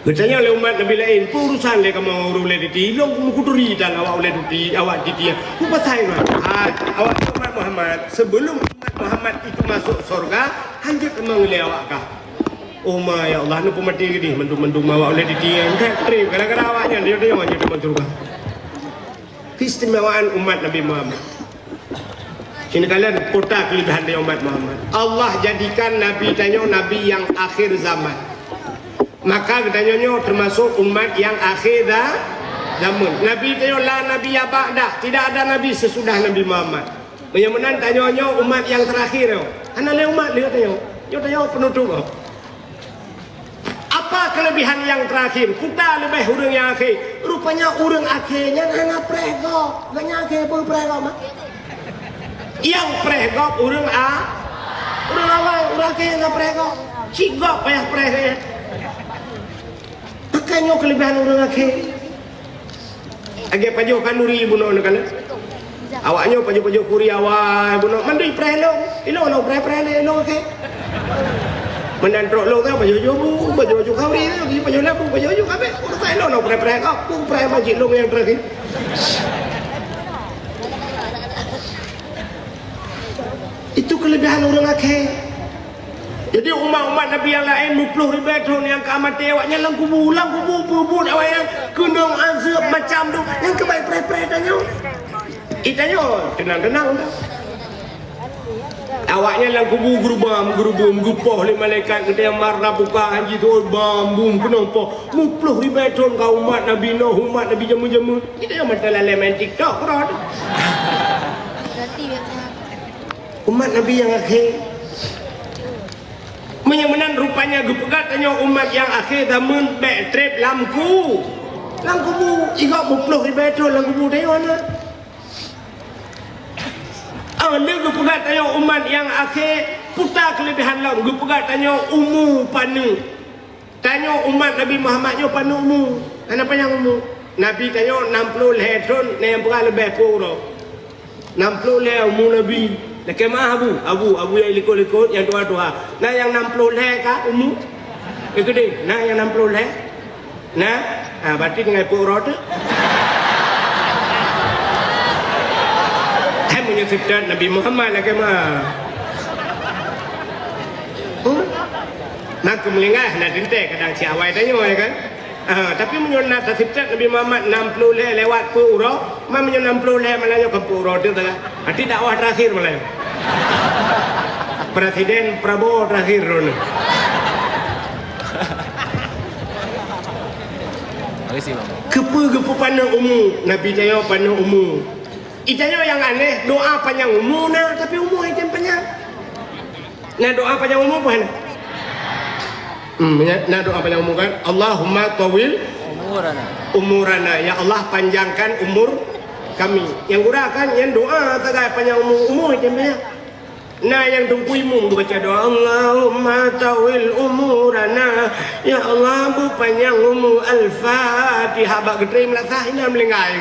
Geutanyong lé umat nabi laén, "Peue urusan lé kamoe ureuëng ulée titi? Lôn meukuturi tan awak ulée titi, awak titi." "Peue pasai, Mak?" "Hai, awak umat Muhammad, sebelum umat Muhammad itu masuk sorga, hanjeuet tamong lé awak kah?" "Oh ma, ya Allah, neupeumaté keudeh mandum-mandum awak ulée titi nyan." Ka treb, gara-gara awak nyan, dia, dia hanjeuet tamong syurga. Keistimewaan umat Nabi Muhammad. Sini kalian kota kelebihan dari umat Muhammad. Allah jadikan Nabi tanyoe Nabi yang akhir zaman. Maka geutanyoe nyoe termasuk umat yang akhir za-, zaman. Nabi tanyoe la Nabi ya ba'dah, tidak ada Nabi sesudah Nabi Muhammad. Meunyoe meunan tanyoe nyoe umat yang terakhir nyoe. Hana lé umat lé tanyoe. Nyoe tanyoe penutup nyoe. Apa kelebihan yang terakhir? Kuta leubeh ureuëng yang akhé. Rupanya ureuëng akhé nyan hana preh gob. Gobnyan akhé peue preh gob, mak? Nyang preh gob ureuëng a-, ureuëng awai, ureuëng akhé hana preh gob. Cit gob payah preh gobnyan. Maka nyoe kelebihan ureuëng akhé. Lagée pajoh khanuri bunoe neukalon. Awak nyoe pajoh-pajoh kuri awai bunoe mandum ipreh lôn. Ilôn lôn preh-preh lé lôn keu. Meunan trok lôn ka pajoh-pajoh bu, pajoh-pajoh khanuri, pajoh-pajoh labu, pajoh-pajoh kabeh. Urusan ilôn lôn preh-preh ka, ku preh majik lôn nyang terakhir. Itu kelebihan ureuëng akhé. Jadi umat-umat Nabi nyang laén muploh ribée thon nyang ka maté awaknyan lam kubu, lam kubu peubuet awaknyan keunong azeueb macam tu, nyang keubai preh-preh tanyoe. Itanyoe teunang-teunang dah. Awaknyan lam kubu geurubam, geurubum, geupoh lé malaikat geutanyong marah buka hanji tu bam bum keunong poh. Muploh ribée thon ka umat Nabi Nuh, umat Nabi jameun-jameun. Itanyoe mata lalée main TikTok keudroe tu. Umat Nabi nyang akhé. Meunyoe meunan rupanya geupeugah tanyoe umat nyang akhé zaman bék treb lam ku-, lam kubu, igob muploh ribée thon lam kubu tanyoe na. Ah, lé geupeugah tanyoe umat nyang akhé, puta keulebihan lom geupeugah tanyoe umu paneuk. Tanyoe umat Nabi Muhammad nyoe paneuk umu, hana panyang umu. Nabi tanyoe nam ploh lhée thon, na nyang peugah leubeh peuet uroe. Nam ploh lhée umu Nabi. Lakée meu'ah abu, abu, abu nyang likot-likot, nyang tuha-tuha. Na nyang nam ploh lhée ka umu? Eh, keudeh, na nyang nam ploh lhée? Na? Ah, berarti tinggai peuet uroe teuk. Hai meunyoe seutôt Nabi Muhammad lakée meu'ah. Hmm? Maka meuninggai na teuntée kadang si awai tanyoe, ya kan? Ah, tapi meunyoe na taseutôt Nabi Muhammad nam ploh lhée lewat peuet uroe, ma meunyoe nam ploh lhée malam nyoe ka peuet uroe teuk sagai. Berarti dakwah terakhir malam nyoe. Presiden Prabowo terakhir droeneuh. Makasih, Bang. Keupeue geupeupaneuk umu? Nabi tanyoe paneuk umu. Itanyoe nyang aneh, doa panyang umu na, tapi umu hana tem panyang. Na doa panyang umu peue hana? Hmm, na, na doa panyang umu kan? Allahumma tawil umurana. Umurana. Ya Allah, panjangkan umur kami. Nyang gura kan, nyang doa sagai panyang umu, umu hana tem panyang. Na nyang teungku imum geubaca doa, "Allahumma tawil umurana." Ya Allah, beupanyang umu. Al-Fatihah bak geutrém lasah inan meulinggai.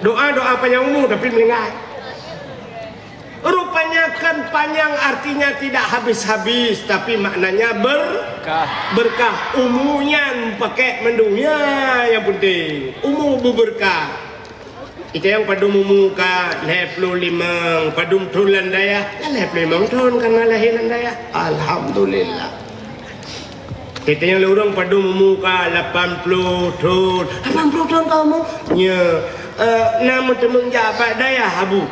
Doa-doa panyang umu tapi meulinggai. Rupanya kan panyang artinya tidak habis-habis, tapi maknanya ber-, berkah. Umu nyan pakek mandum, ya, yang penting. Umu beubeurkah. Itayong padum umu ka lhèe plôh limong, padum thôn lam dayah? Ka lhèe plôh limong thôn ka na lahé lam dayah. Alhamdulillah. Itayong lé ureueng padum umu ka lapan plôh thôn. Lapan plôh thôn ka umu? Nyo, eh, na meuteumeung jak bak dayah, Abu?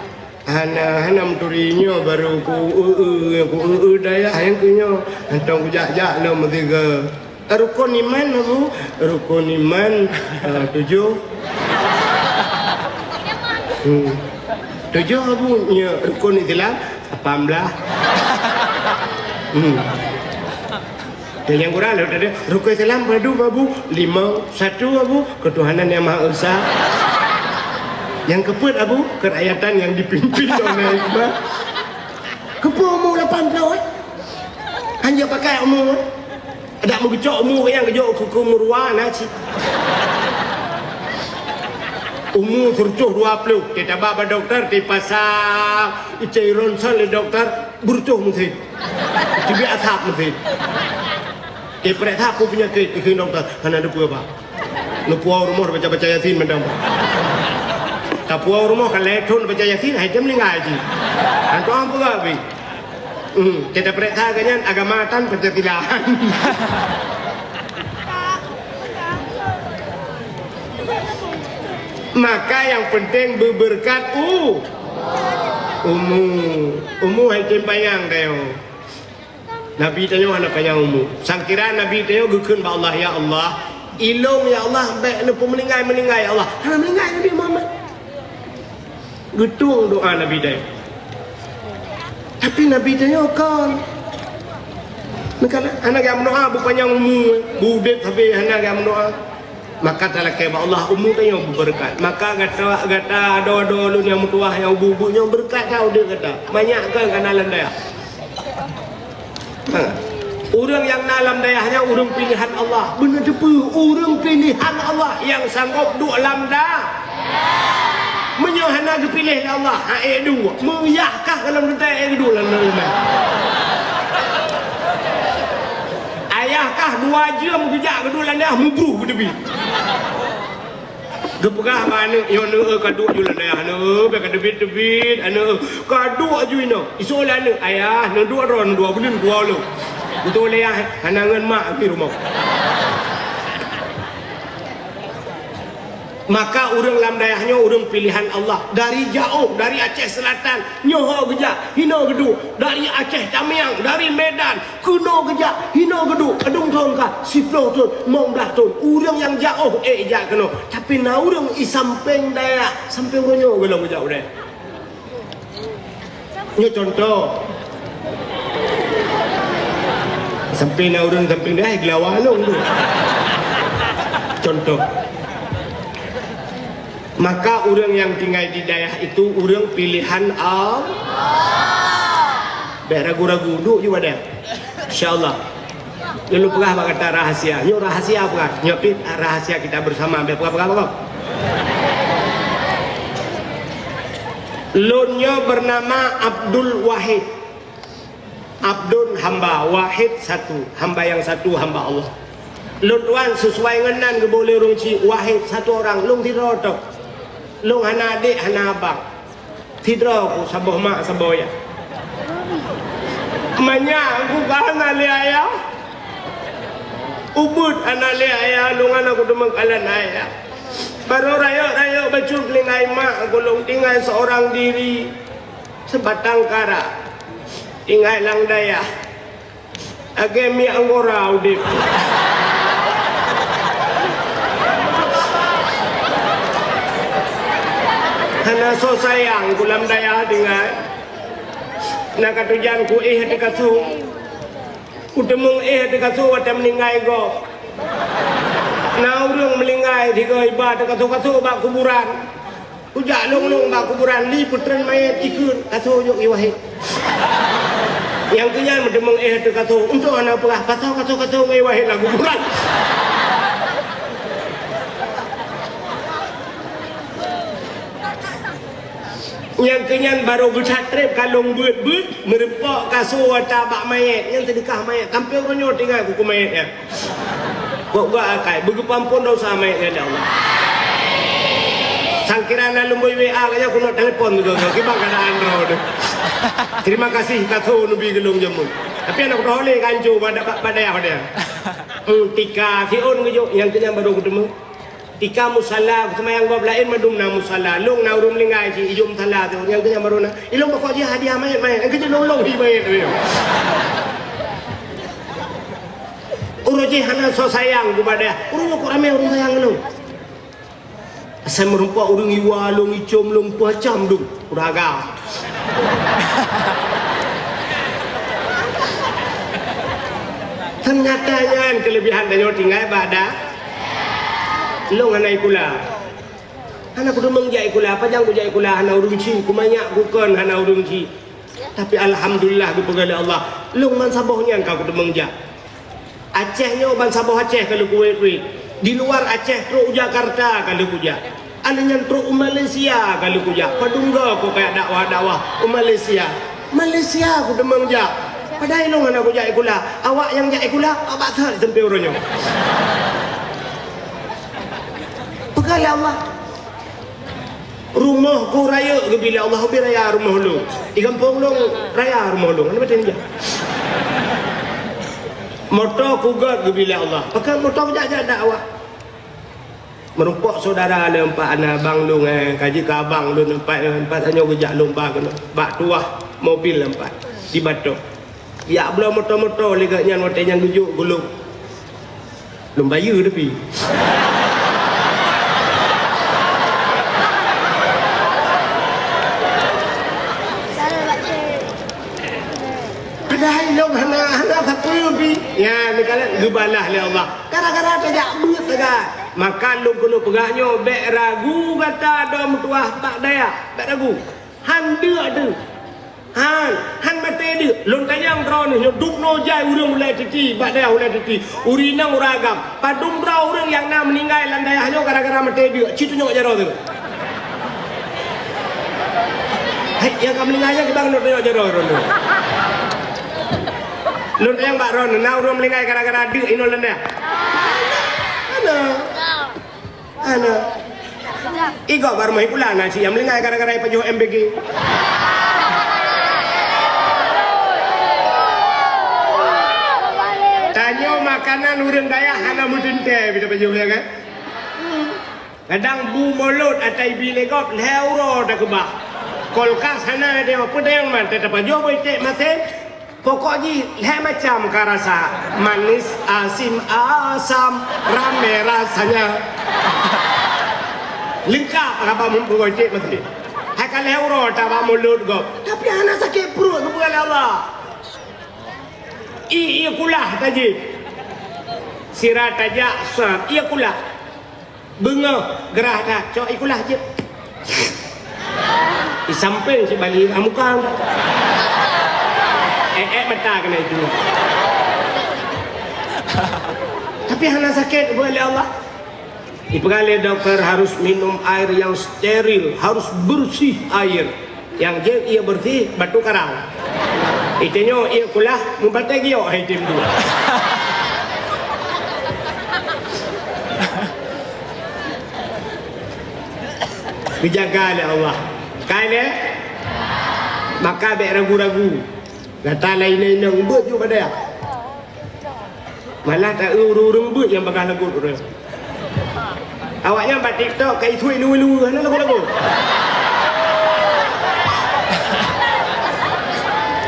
Hana, hana meuturi, nyoe barô ku eu-eu, ku eu-eu dayah nyang keu nyoe. Hantom kujak-jak lom meusigoe. Rukon iman, Abu? Rukon iman, eh, tujoh. Hmm. Tujoh, Abu. Nyoe rukon Islam, lapan blah. Hmm. Dan nyang kurang, ada rukon Islam padum, Abu? Lima. Satu, Abu, ketuhanan Yang Maha Esa. Nyang keupeuet, Abu, kerakyatan yang dipimpin oleh hikmah. Keupeue umu lapan ploh, eh? Hana pakai umu, eh? Adak meugeucok umu nyang geujok keu, keu meuruwa na cit. Umu sireutôh dua ploh, teutabah bak dokto, teupasang ica ronsen lé dokto, beureutoh meusin. Teubiet asap meusin. Teupeuriksa peue peunyakét, ikheun dokto, hana teupeue, Pak. Neupuwoe rumoh baca-baca Yasin mantong. Tapuwoe rumoh ka lhèe thôn baca Yasin, hai tem meuninggai cit. Hantom peugah pih. Hmm, kita peuriksa geuh nyan agama tan Pancasila. Maka yang penting beubeureukat u-, umu. Umu hai tem panyang tanyoe. Nabi tanyoe hana panyang umu. Sangkira Nabi tanyoe geukheun bak Allah, "Ya Allah, ilôn ya Allah, bèk neupeumeuninggai-meuninggai ya Allah." Hana meuninggai Nabi Muhammad. Geutueng doa Nabi tanyoe. Tapi Nabi tanyoe kon. Meukalah, hana geumeudoa beupanyang umu, beuudép sabe hana geumeudoa. Maka talakèe bak Allah, umu tanyoe beubeureukat. Maka gata, gata adoe-adoe lôn nyang meutuwah, nyang ubeut-ubeut nyoe beureukat that udép gata. Manyak kon ka na lam dayah. Ha. Ureueng nyang na lam dayah nyan ureueng pilehan Allah. Beuneuteupeu, ureueng pilehan Allah nyang sanggob duek lam da-, meunyoe hana geupiléh lé Allah, ha, ék duek. Meuyah kah goh lom teuntèe ék geuduek lam dayah? Ayah kah dua jeuem geujak geuduek lam dayah, mubroh geuteubiet. Geupeugah bak aneuk, "Nyoe neueu ka duek ju lam dayah, neueu, bèk ka teubiet-teubiet, aneuk, ka duek ju inoe." Isôk lé aneuk, "Ayah, neuduek droe, neuduek buleuen kuwoe lôn." Beutôi lé ayah, hana ngon mak di rumoh. Maka ureueng lam dayah nyoe ureueng pilehan Allah. Dari jaoh, dari Aceh Selatan, nyoe ho geujak, hinoe geuduek. Dari Aceh Tamiang, dari Medan, keunoe geujak, hinoe geuduek, padum thôn kah, siploh thôn, limong blah thôn. Ureueng nyang jaoh ék jak keunoe. Tapi na ureueng i sampéng dayah, sampéng uroe nyoe goh lom geujak u dayah. Nyoe contoh. Sampéng na ureueng sampéng dayah, geulawa lôn tu. Contoh. Maka ureueng nyang tinggai di dayah itu ureueng pilehan Allah. Bèk ragu-ragu, duek ju bak dayah. Insya Allah. Lôn peugah bak gata rahasia. Nyoe rahasia peugah. Nyoe pih rahasia kita bersama. Bèk peugah-peugah bak. Lôn nyoe bernama Abdul Wahid. Abdun hamba, Wahid satu. Hamba yang satu, hamba Allah. Lôn tuan sesuai ngon nan geuboh lé ureueng chik, Wahid satu orang, lôn sidroe tok. Lôn hana adék, hana abang. Sidroe ku, saboh mak, saboh yah. Manyak ku ka hana lé ayah. Ubeut hana lé ayah, lôn hana kuteumeung kalon ayah. Barô rayeuk-rayeuk bacut tinggai mak ku, lôn tinggai seorang diri. Seubatang kara. Tinggai lam dayah. Lagèe mièk anggora udép. Hana soe sayang ku lam dayah tinggai. Na ka tujan ku éh ateueh kasô. Kuteumeung éh ateueh kasô watèe meuninggai gob. Na ureueng meuninggai sigoe iba ateueh kasô-kasô bak kuburan. Kujak lôn-lôn bak kuburan, li peutreun manyét ikheun, kasô jok i Wahid. Nyang keu nyan meuteumeung éh ateueh kasô, untok hana peugah, kasô, kasô, kasô ngon i Wahid lam kuburan. Nyang keu nyan barô geusatrép ka lôn beuet-beuet, meurumpok kasô ata bak manyét, nyan seudeukah manyét, sampoe uroe nyoe tinggai kukheun manyét nyan. Gok-gok akai, beugeupeuampôn dosa manyét nyan lé Allah. Sang Kira na lumboi W A kaya kunok telepon tu, tu, tu. Kiban keadaan droe tu. Terima kasih, ka tho neubi geulong jameun. Tapi aneuk droe lé kanco pada, pada, pada. Hmm, tika, si on geujok, nyang keu nyan baru kuteumé. Tika musala, seumayang gob laén mandum na musala. Long na ureueng meuninggai cit, ijom musala tu, nyang keu nyan baru na. Ilong pokok jih hadiah manyét-manyét, nyang keu jih long-long hi manyét tu. Uroe jih hana soe sayang kepada. Ureueng nyoe kok ramé ureueng sayang lôn. Asai meurumpok ureueng iwa lôn, icom lôn, peuhacam lôn. Ureueng agam. Teunyata nyan keulebihan tanyoe tinggai bak da-, lôn hana ikula. Hana kuteumeung jak ikula, pajan kujak ikula hana ureueng chik, kumanyak kukon hana ureueng chik. Tapi alhamdulillah geupeugah lé Allah, lôn ban saboh nyan ka kuteumeung jak. Aceh nyoe ban saboh Aceh ka lheueh kuwét-wét. Di luar Aceh trok u Jakarta ka lheueh kujak. Aneuk nyan trok u Malaysia ka lheueh kujak. Padum goe ku kajak dakwah-dakwah u Malaysia. Malaysia kuteumeung jak. Padahai lôn hana kujak ikula. Awak nyang jak ikula, bak that teuntée uroe nyoe. Peugah lé Allah. Rumoh ku rayeuk geubi lé Allah, ubé raya rumoh lôn. Di gampông lôn raya rumoh lôn. Hana batée nyan. Moto ku gét geubi lé Allah. Pakon moto jak-jak dakwah. Meurumpok syedara lôn pat, aneuk abang lôn, eh, ka jeuet keu abang lôn pat, eh, pat tanyoe geujak lôn ba keunoe. Bak tuah mobil lôn pat. Di Batok. Jak bloe moto-moto lé geuh nyan watée nyan geujok gulong. Lôn bayeue tapi. Padahai lôn hana, hana sapeue pi. Nyan, neukalon geubalah lé Allah. Gara-gara tajak beuet sagai. Maka lôn keuneuk peugah nyoe, bék ragu gata dong meutuah bak dayah. Bék ragu. Han deuk deuh. Han, han maté deuk. Lôn tanyong droeneuh nyoe, dubnoe jai ureueng ulée titi, bak dayah ulée titi. Ureueng inong ureueng agam. Padum droe ureueng nyang na meuninggai lam dayah nyoe gara-gara maté deuk. Ci tunyok jaroe teuh. Hai, nyang ka meuninggai nyan kiban keuneuk tunyok jaroe droeneuh. Lôn tanyong bak droeneuh, na ureueng meuninggai gara-gara deuk inoe lam dayah? Hana. Hana. Igob bak rumoh ipulang na cit nyang meulinggai gara-gara ipajoh M B G. Tanyoe makanan ureueng dayah hana meuteuntée bita pajoh, ya kan? Kadang bu mulod ata ibi lé gob lhée uroe takeubah. Kulkas hana, tanyoe peudeng man, tapajoh boh iték masen. Pokok jih lhée macam ka rasa, manis, asin, asam, ramé rasanya. Leungkap haba meupeugah cit meuti. Hai ka lhée uroe tabak mulod gob, tapi hana sakét pruet geupeugah lé Allah. Ié, ié kulah tajép. Sira tajak sab, ié kulah. Beungoh, geurah that, cok ié kulah jeuet. Di sampéng si Bali, ah, muka. Eh, eh, mata kena itu. Tapi hana sakét, bukan lé Allah. Dipeugah lé dokter harus minum air yang steril, harus bersih air. Nyang jeuet ié beureuséh batu karang. Itanyoe ié kulah meubatée giok hai tem tu. Geujaga lé Allah. Kai lé? Maka bék ragu-ragu. Gata laén-laén nyang beuet ju pada. Malah ta ureueng-ureueng beuet nyang bagah lagot ureueng. Awaknyan bak TikTok ka isuet luwe-luwe hana lagot-lagot.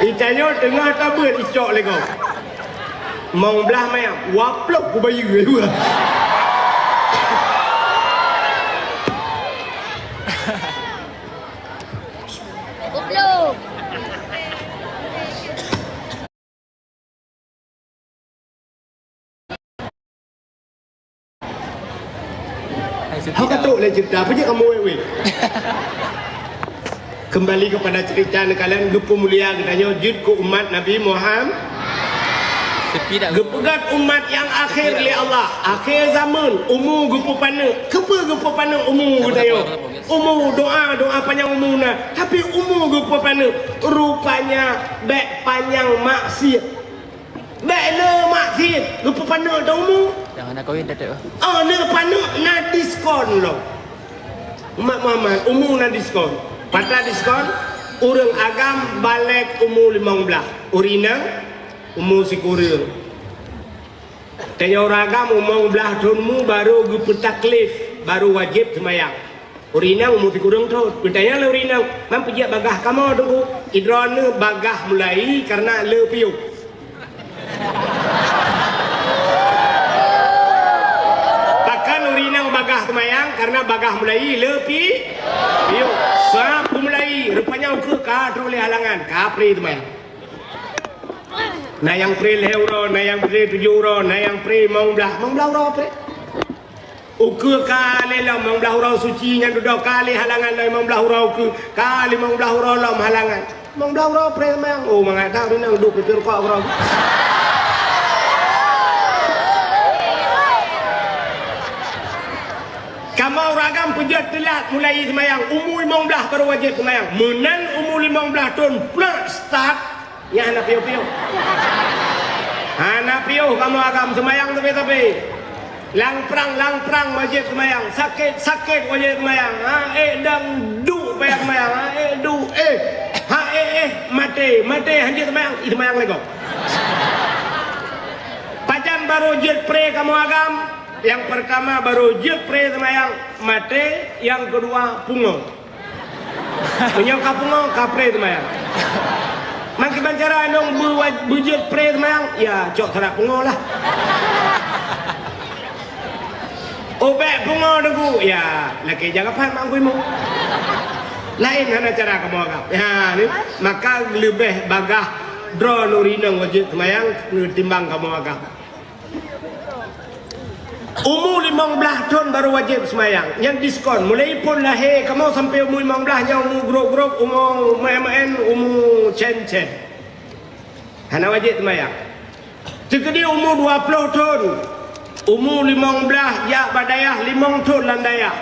Itanyoe teungoh tabeuet icok lé gob. Mong blah mayam, waplok kubayeue. Goblok. Hai, sepi. Hau dah. Katuk lé cerita, apa je kamu weh-weh? Kembali kepada cerita neukalon, geupeumulia geutanyoe jeuet keu umat Nabi Muhammad. Sepi dah. Geupeugét umat nyang akhé lé Allah, akhé zaman, umu geupeupaneuk. Keupeue geupeupaneuk umu geutanyoe? Umu, doa, doa panyang umu na, tapi umu geupeupaneuk. Rupanya bék panyang maksiet. Bék le maksiet, geupeupaneuk dah umu. Jangan nak kahwin dah, dah. Oh, le paneuk na diskon lo. Umat Muhammad, umu na diskon. Pat na diskon, ureuëng agam balek umu limong blaih. Ureuëng inong, umu sikureueng. Tanyoe ureuëng agam limong blaih thon umu barô geupeu taklif, barô wajéb seumayang. Ureuëng inong umu sikureueng thon. Geutanyong lé ureuëng inong, "Man peujeuet bagaih kamoe, Teungku?" "Droeneuh bagaih mulai kareuna le piôh." Pakon ureuëng inong bagaih seumayang? Kareuna bagaih mulai le pi-, piôh. Sabab mulai, rupanya ukeue ka trok lé halangan, ka pré seumayang. Na nyang pré lhée uroe, na nyang pré tujoh uroe, na nyang pré limong blaih, limong blaih uroe pré. Ukeue ka lé lom, limong blaih uroe suci nyan dudoe ka lé halangan lom, limong blaih uroe ukeue, ka limong blaih uroe lom halangan. Limong blaih uroe pré seumayang. Oh, mangat that ureuëng inong duek peuet rukok keudroe. Kamoe ureuëng agam peujeuet teulat mulai seumayang, umu limong blaih barô wajéb seumayang. Meunan umu limong blaih thon plak start, nyan hana piôh-piôh. Hana piôh kamoe agam seumayang tapi-tapi. Lang prang, lang prang wajéb seumayang, sakét, sakét wajéb seumayang, ha éh dang duek payah seumayang, ha éh duek éh, ha éh éh maté, maté hanjeuet seumayang, ih seumayang lé gob. Pajan barô jeuet pré kamoe agam? Nyang peurtama barô jeuet pré seumayang, maté, nyang keudua pungo. Meunyoe ka pungo, ka pré seumayang. Mangkiban cara inong beu-, beujeuet pré seumayang, ya cok sarat pungo lah. Ubek pungo Teungku, ya lakée jaga pat mak gui mu. Laén hana cara kamoe agam. Ya ni, maka leubeh bagaih droeneuh ureuëng inong wajéb seumayang ketimbang kamoe agam. Umu limong blaih thon barô wajéb seumayang. Nyan diskon. Mulai phon lahé kamoe sampoe umu limong blaih nyan umu grop-grop, umu meuén-meuén, umu cén-cén. Hana wajéb seumayang. Teukeudi umu dua ploh thon. Umu limong blaih jak bak dayah, limong thon lam dayah.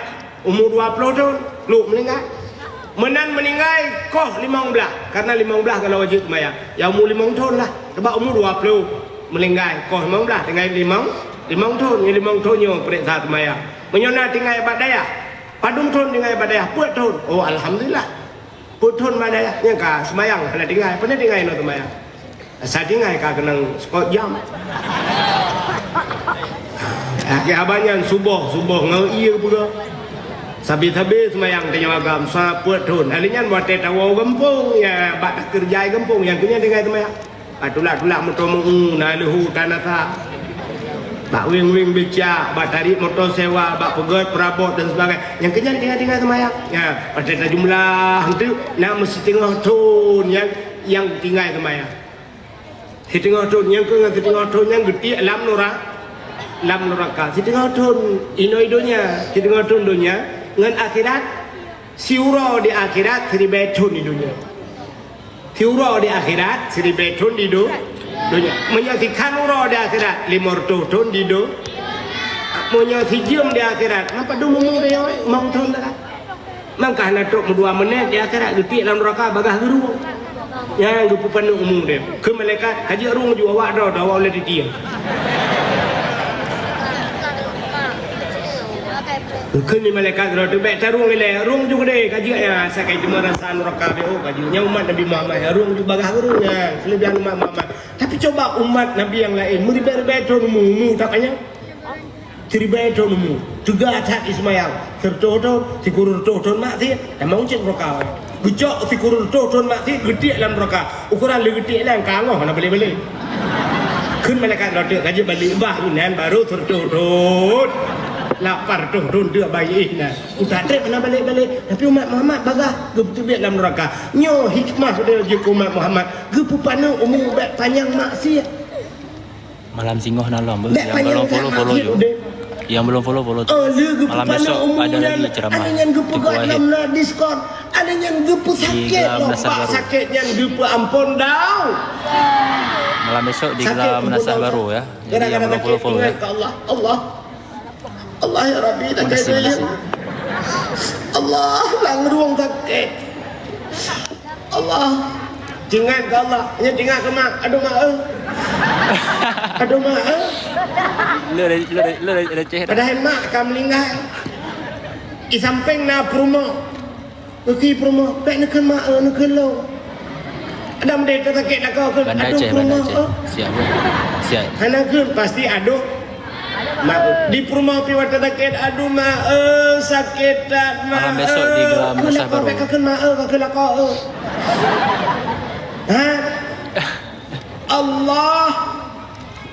Umu dua ploh thon, lhok meuninggai. Meunan meuninggai koh limong blaih, kareuna limong blaih gohlom wajéb seumayang. Ya umu limong thon lah, sabab umu dua ploh meuninggai koh limong blaih, tinggai limong, limong thon, nyoe limong thon nyoe peuriksa seumayang. Meunyoe na tinggai bak dayah, padum thon tinggai bak dayah, peuet thon. Oh, alhamdulillah. Peuet thon bak dayah, nyang ka seumayang hana tinggai, pane tinggai nyoe seumayang. Asai tinggai ka keunong seukôt jam. Akhé haba nyan suboh, suboh ngon ie peugah. Sabe-sabe seumayang tanyoe agam sa peuet thon. Hari nyan watée tawoe gampông, ya bak takeureuja gampông, nyang keu nyan tinggai seumayang. Bak tulak-tulak moto meu, na leuhu tanasa. Bak weng-weng becak, bak tarék moto sewa, bak peugét peurabot dan sebagainya. Nyang keu nyan tinggai-tinggai seumayang. Ya, watée tajumlah eunteuk na meusiteungoh thon nyang, nyang tinggai seumayang. Siteungoh thon nyang keu ngon siteungoh thon nyang geutiek lam nura-, lam nuraka. Siteungoh thon inoe donya, siteungoh thon donya ngon akhirat, siuroe di akhirat siribée thon di donya. Siuroe di akhirat siribée thon di do-, donya. Meunyoe sikhan uroe di akhirat limong reutôh thon di do-, meunyoe sijeuem di akhirat, na padum umu tanyoe, limong thon dah. Mangka hana trok meudua meunét di akhirat geutiek lam nuraka bagaih geurueng. Nyang geupeupaneuk umu deh. Kheun malaikat, "Ka jeuet rueng ju awak droe, droe awak ulée titieng." Kheun lé malaikat droe teuh, "Bék tarueng ilée, rueng ju keudeh, ka jeuet nyan, asai ka jiteumé rasa nuraka deh, oh, ka jeuet nyan umat Nabi Muhammad, rueng ju bagaih geurueng nyan, keulebihan umat Muhammad." Tapi coba umat Nabi nyang laén, meuribée-ribée thon umu, umu that ka nyan. Siribée thon umu, teuga that jiseumayang, sireutôh thon, sikureueng reutôh thon maksiet, tamong cit nuraka. Geucok sikureueng reutôh thon maksiet, geutiek lam nuraka. Ukoran lé geutiek nyan ka angoh hana balek-balek. Kheun malaikat droe teuh, "Ka jeuet balek bah inan barô sireutôh thon. Lapan reutôh thon teuh bayeue inan. Utak treb hana balek-balek, tapi umat Muhammad bagaih geupeuteubiet lam nuraka." Nyoe hikmah beudôh jeuet keu umat Muhammad, geupeupaneuk umu bék panyang maksiet. Malam singoh na lom, beuh. Nyang belum follow, follow ju. Nyang belum follow, follow terus. Malam besok ada lagi ceramah. Ada nyang geupeugot lom na diskon, ada nyang geupeusakét lom, bak sakét nyan geupeuampon dong. Malam besok di Gelar Meunasah Baru, ya. Jadi nyang belum follow, follow, ya. Ingat ke Allah, Allah. Allah ya Rabbi, tak ada. Allah, langruang sakét. Allah, ingat ke Allah, hanya ingat ke mak. Aduh mak, eh. Aduh mak, eh. Lu dah, lu dah, lu dah, dah ceh dah. Padahal mak ka meninggal. Di sampéng na peurumoh. Keuki peurumoh, bèk neukheun ma, eh, neukheun lôn. Adam deh tasakét lakoe kheun, Banda aduh Aceh, Banda peurumoh, Aceh. Eh. Siap, bro. Siap. Hana kheun, pasti aduh. Ma, di peurumoh pih watèe tasakét, aduh ma, eh, sakét that ma, eh. Malam besok digelar madrasah baru. Kheun lakoe, bèk kakheun ma, eh, kakheun lakoe, eh. Ha? Allah.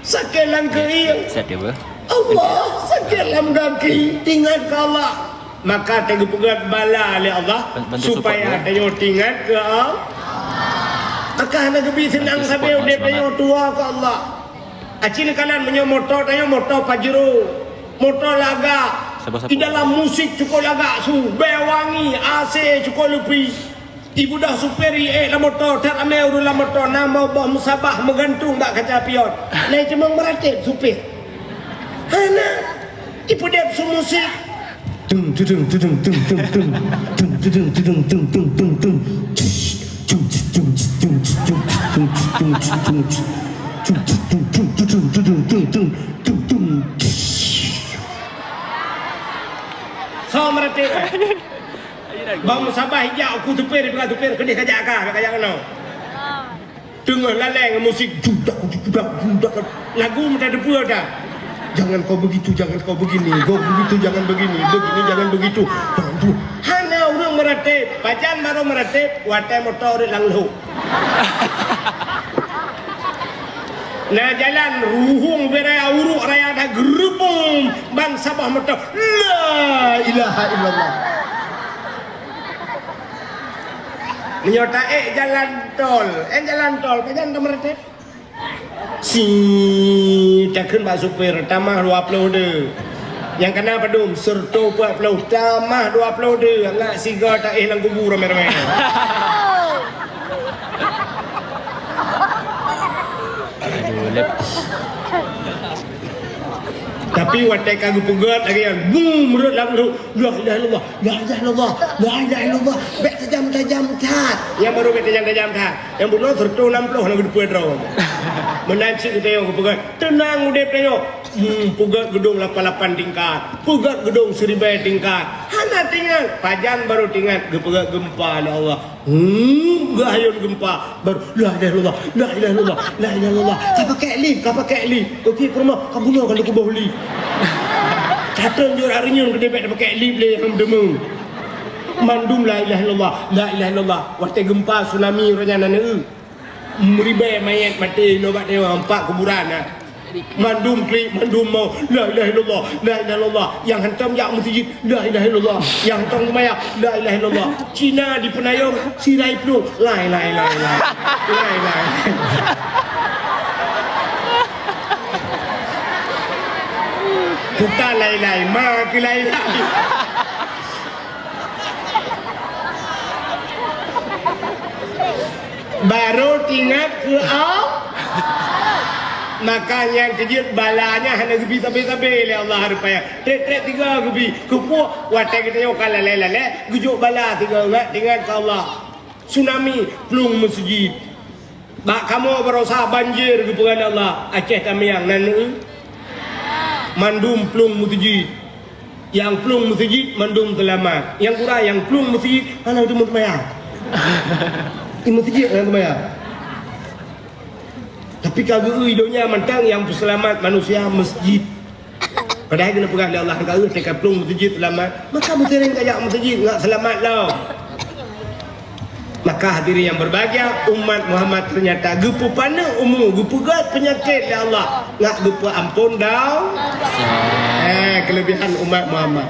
Sakét lam keuieng. Sakét apa? Allah, sakét lam gaki. Ingat keu Allah. Maka teugeupeugèt bala lé Allah supaya tanyoe teuingat keu Allah. Maka hana geubi seunang sabe udép tanyoe tuha keu Allah. Aci neukalon meunyoe moto tanyoe moto Pajero, moto lagak. Di dalam musik cukôp lagak su, bèe wangi, A C cukôp leupie. Ibudoh supir iék lam moto, that ramé ureueng lam moto, na boh musabah meugantung bak kaca pion. Lai teumong meuratéb supir. Hana. Ipeudép su musik. Tung, tudung, tudung, tung, tung, tung. Tung, tudung, tudung, tung, tung, tung, tung. Tung, tudung, tudung, tung, tung, tung. Tung, tudung, tudung, tung, tung, tung, tung. Soe meuratéb? Bang Musabah ijak uku supir, dipeugah supir, "Keudeh kajak ka, kajak keunoe." Teungoh laleng musik, judak, judak, judak. Lagu meutateupeue dah. "Jangan kau begitu, jangan kau begini. Kau begitu, jangan begini. Begini, jangan begitu." Hana ureueng meuratéb. Pajan barô meuratéb, watèe moto rhot lam lhok. Na jalan ruhueng beu raya, uruek raya that geureubong bansa bah meutoh. La ilaha illallah. Meunyoe taék jalan tol, eh, jalan tol, pajan tameuratéb? Si takheun bak supir, "Tamah dua ploh deuh." Nyang kana padum, "Seureutoh peuet ploh, tamah dua ploh deuh." Ngat sigoe taéh lam kubu ramé-ramé. Aduh, lep. Tapi watèe ka geupeugèt lagèe nyan, bum, rhot lam lhok, "La ilaha illallah, la ilaha illallah, la ilaha illallah." Bèk tajam-tajam that. Nyang barô bèk tajam-tajam that. Nyang bunoe seureutoh nam ploh na geuteupeue droe. Meunan cit geutanyoe geupeugèt, teunang udép tanyoe. Hmm, peugèt geudong lapan lapan tingkat, peugèt geudong siribèe tingkat. Hana teuingat, pajan barô teuingat geupeugèt geumpa lé Allah. Hmm, geuhayôn geumpa. Baru, "La ilaha illallah, la ilaha illallah, la ilaha illallah." Ka pakèk lip, ka pakèk lip. Oke, peurumoh, ka bunoe ka lheueh kuboh lip. Tatreun jeuet areunyeun keudeh bèk tapakèk lip lé nyang deungoe. Mandum la ilaha illallah, la ilaha illallah. Watèe geumpa tsunami roh nyan na neu. Meuribèe manyèt maté inoe bak dewa empat kuburan na. Mandum klik, mandum mo, "La ilaha illallah, la ilaha illallah." Nyang hantom jak meuseujid, "La ilaha illallah." Nyang hantom seumayang, "La ilaha illallah." Cina di Peunayong, sirai plueng, "Lai, lai, lai, lai. Lai, lai." Bukan lai, lai, ma keu lai, lai. Barô teuingat keu Allah. Maka nyang keujeuet bala nyan hana geubi sabe-sabe lé Allah rupanya. Trép-trép tiga geubi. Keupeue? Watèe geutanyoe ka lalè-lalè, geujok bala tiga, ingat, ingat keu Allah. Tsunami, plueng meuseujid. Bak kamoe barosa banjir geupeugah lé Allah, Aceh Tamiang nan neu. Mandum plueng meuseujid. Nyang plueng meuseujid mandum seulamat. Nyang gura nyang plueng meuseujid hana teumeuseumbahyang. Di meuseujid hana teumeuseumbahyang. Tapi ka geu-eu donya mantong nyang peuseulamat manusia meuseujid. Padahai geuneuk peugah lé Allah, "Ka geu-eu teuka plueng meuseujid seulamat, maka meusiring kajak meuseujid ngat seulamat lom." Maka hadirin yang berbahagia, umat Muhammad ternyata geupeupaneuk umu, geupeugèt peunyakét lé Allah, ngat geupeuampon dau-, eh, kelebihan umat Muhammad.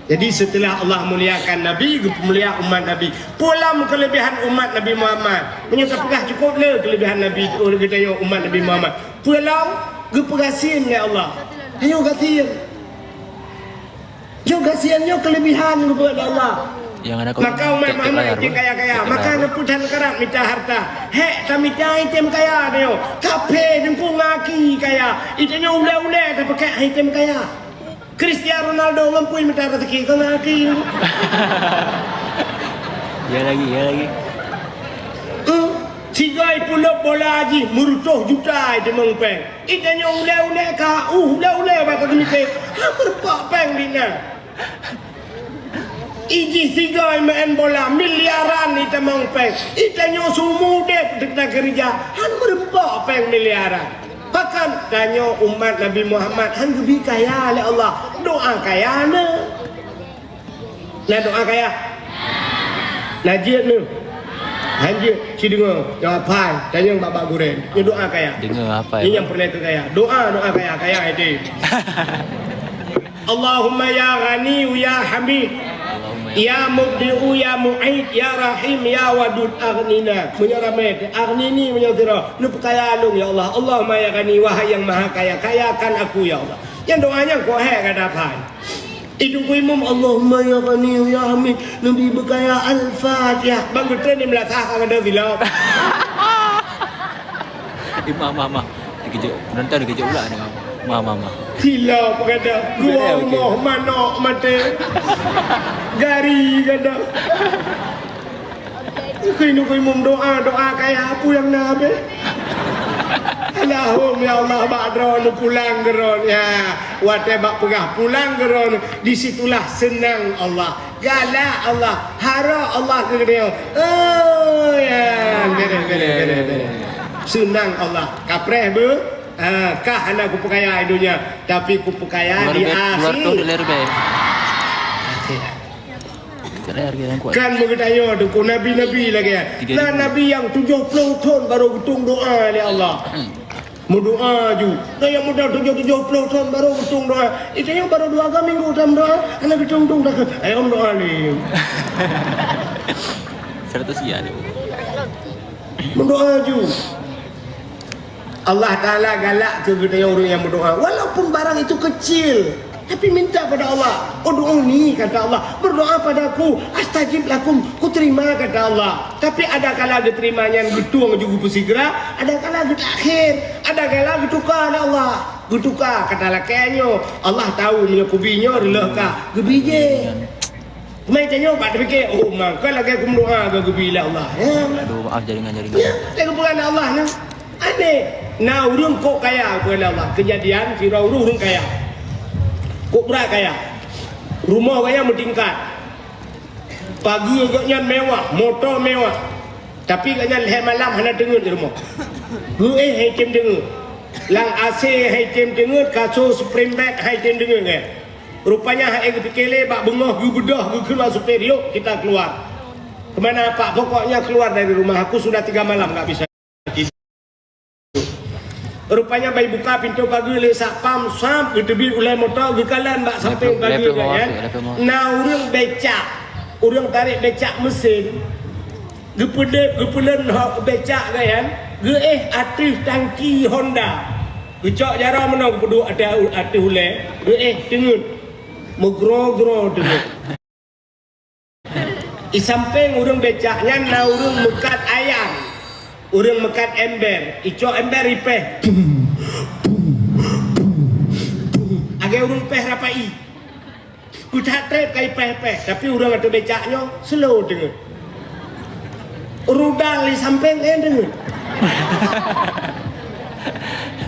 Jadi, setelah Allah muliakan Nabi, geupeumulia umat Nabi. Peue lom kelebihan umat Nabi Muhammad? Meunyoe tapeugah cukôp le kelebihan Nabi, oh, geutanyoe umat Nabi Muhammad. Peue lom geupeugah gasien lé Allah. Ayo gasien. Nyoe gasien nyoe kelebihan geupeugah lé Allah. Maka umat Muhammad item kaya-kaya, maka neupeutan karat mita harta. Hék tamita item kaya nyoe. Kaphé teungku ngaki kaya. Item nyoe ulèe-ulèe tapakèk item kaya. Cristiano Ronaldo ngon pui mita raseuki keu ngaki. Ya lagi, ya lagi. Hmm. Sigoe pulop bola jih meureutôh juta item péng. Item nyoe ulèe-ulèe ka, uh, ulèe-ulèe bak teumite. Ha, meureupak péng di na. Ijih sigoe meu'en bola, miliaran itamong péng. Itanyoe seumudeb teuka keureuja, han meureumpok péng miliaran. Pakon tanyoe umat Nabi Muhammad han geubi kaya lé Allah? Doa kaya na. Na doa kaya? Na jeuet na? Han jeuet, ci deungoe. Nyoe hafai, tanyong bak-bak gurèe. Nyoe doa kaya. Deungoe hafai. Nyoe nyang peureulèe keu kaya. Doa, doa kaya, kaya hati. Allahumma ya Ghani ya Hamid. Allahumma ya Ya Mubdi'u ya Mu'id ya Rahim ya Wadud aghnina. Meunyoe ramè, aghnini meunyoe sira. Neupeukaya lôn ya Allah. Allahumma ya Ghani, wahai yang maha kaya, kayakan aku ya Allah. Nyang doa nyan kok hèk gata paham. Itu ku imum, Allahumma ya Ghani ya Hamid. Nabi beukaya Al-Fatihah. Bang beutôi ni meulasah ka gata silap. Eh, mah, mah, mah. Dikeujok. Penonton dikeujok pula ni, mah. Mah, mah, mah. Silap gata. Dua Betul, okey. Rumoh manok maté. Gari gata. Keu imum doa, doa kaya peue nyang na abéh. Allahumma ya Allah, bak droeneuh pulang keu droeneuh. Ya, watèe bak peugah pulang keu droeneuh, di situlah seunang Allah. Galak Allah, harok Allah keu geutanyoe. Oh, ya. Bèrèh, bèrèh, bèrèh, bèrèh. Seunang Allah. Kapreh beu? Ha, kah hana kupeukaya di dunia, tapi kupeukaya di akhirat. Akhirat. Kan meugeutanyoe teungku nabi-nabi lagèe nyan. Na nabi nyang tujoh ploh thon barô geutueng doa lé Allah. Meudoa ju. Na nyang muda tujoh, tujoh ploh thon barô geutueng doa. Itanyoe barô dua ka minggu tameudoa, hana geutueng-tueng dah. Ayo meudoa lé. Seratus ya ni. Meudoa ju. Allah Ta'ala galak keu geutanyoe ureueng nyang meudoa. Walaupun barang itu kecil, tapi minta pada Allah. "Ud'uni," kata Allah, "berdoa padaku, astajib lakum," kuterima, kata Allah. Tapi ada kala geuterima nyan geutueng ju geupeusigra, ada kala geutakhir, ada kala geutuka lé Allah. Geutuka kata lakèe nyoe, Allah tahu meunyoe kubi nyoe reuloh ka geubi jih. Teuma tanyoe bak teupike, "Oh, maka lagèe kumeudoa geubi lé Allah." Ya. Aduh, maaf jaringan-jaringan. Ya, lagèe peugah lé Allah nyan. Aneh. Na ureueng kok kaya peugah lé Allah. Keujadian sidroe ureueng, ureueng kaya. Kok brat kaya. Rumoh gobnyan meutingkat. Pageue gobnyan mewah, moto mewah. Tapi gobnyan lhèe malam hana teungeut di rumoh. Geuéh han tem teungeut. Lam AC han tem teungeut, kasô spring bed han tem teungeut, kan? Rupanya han geupike lé, bak beungoh geubeudôh, geukheun bak supir, "Yuk, kita keluar." "Kemana, Pak?" "Pokoknya keluar dari rumah aku, sudah tiga malam nggak bisa tidur." Rupanya ban buka pintoe pageue lé satpam, sab, geuteubiet ulèe moto, geukalon bak sampéng pageue, kan? Na ureueng becak, ureueng tarek becak meusén. Geupeudeuh, geupeulon hok becak gobnyan, geuéh ateueh tangki Honda. Geucok jaroe meunoe geupeuduek ateueh, ateueh ulèe, geuéh teungeut. Meugroe-groe teungeut. Di sampéng ureueng becak nyan na ureueng meukat ayan. Ureueng meukat ember. Icok ember ipéh. Lagèe ureueng péh rapai. Peuchat trép ka ipéh-péh, tapi ureueng ateueh becak nyoe slow teungeut. Rudal di sampéng, eh, teungeut.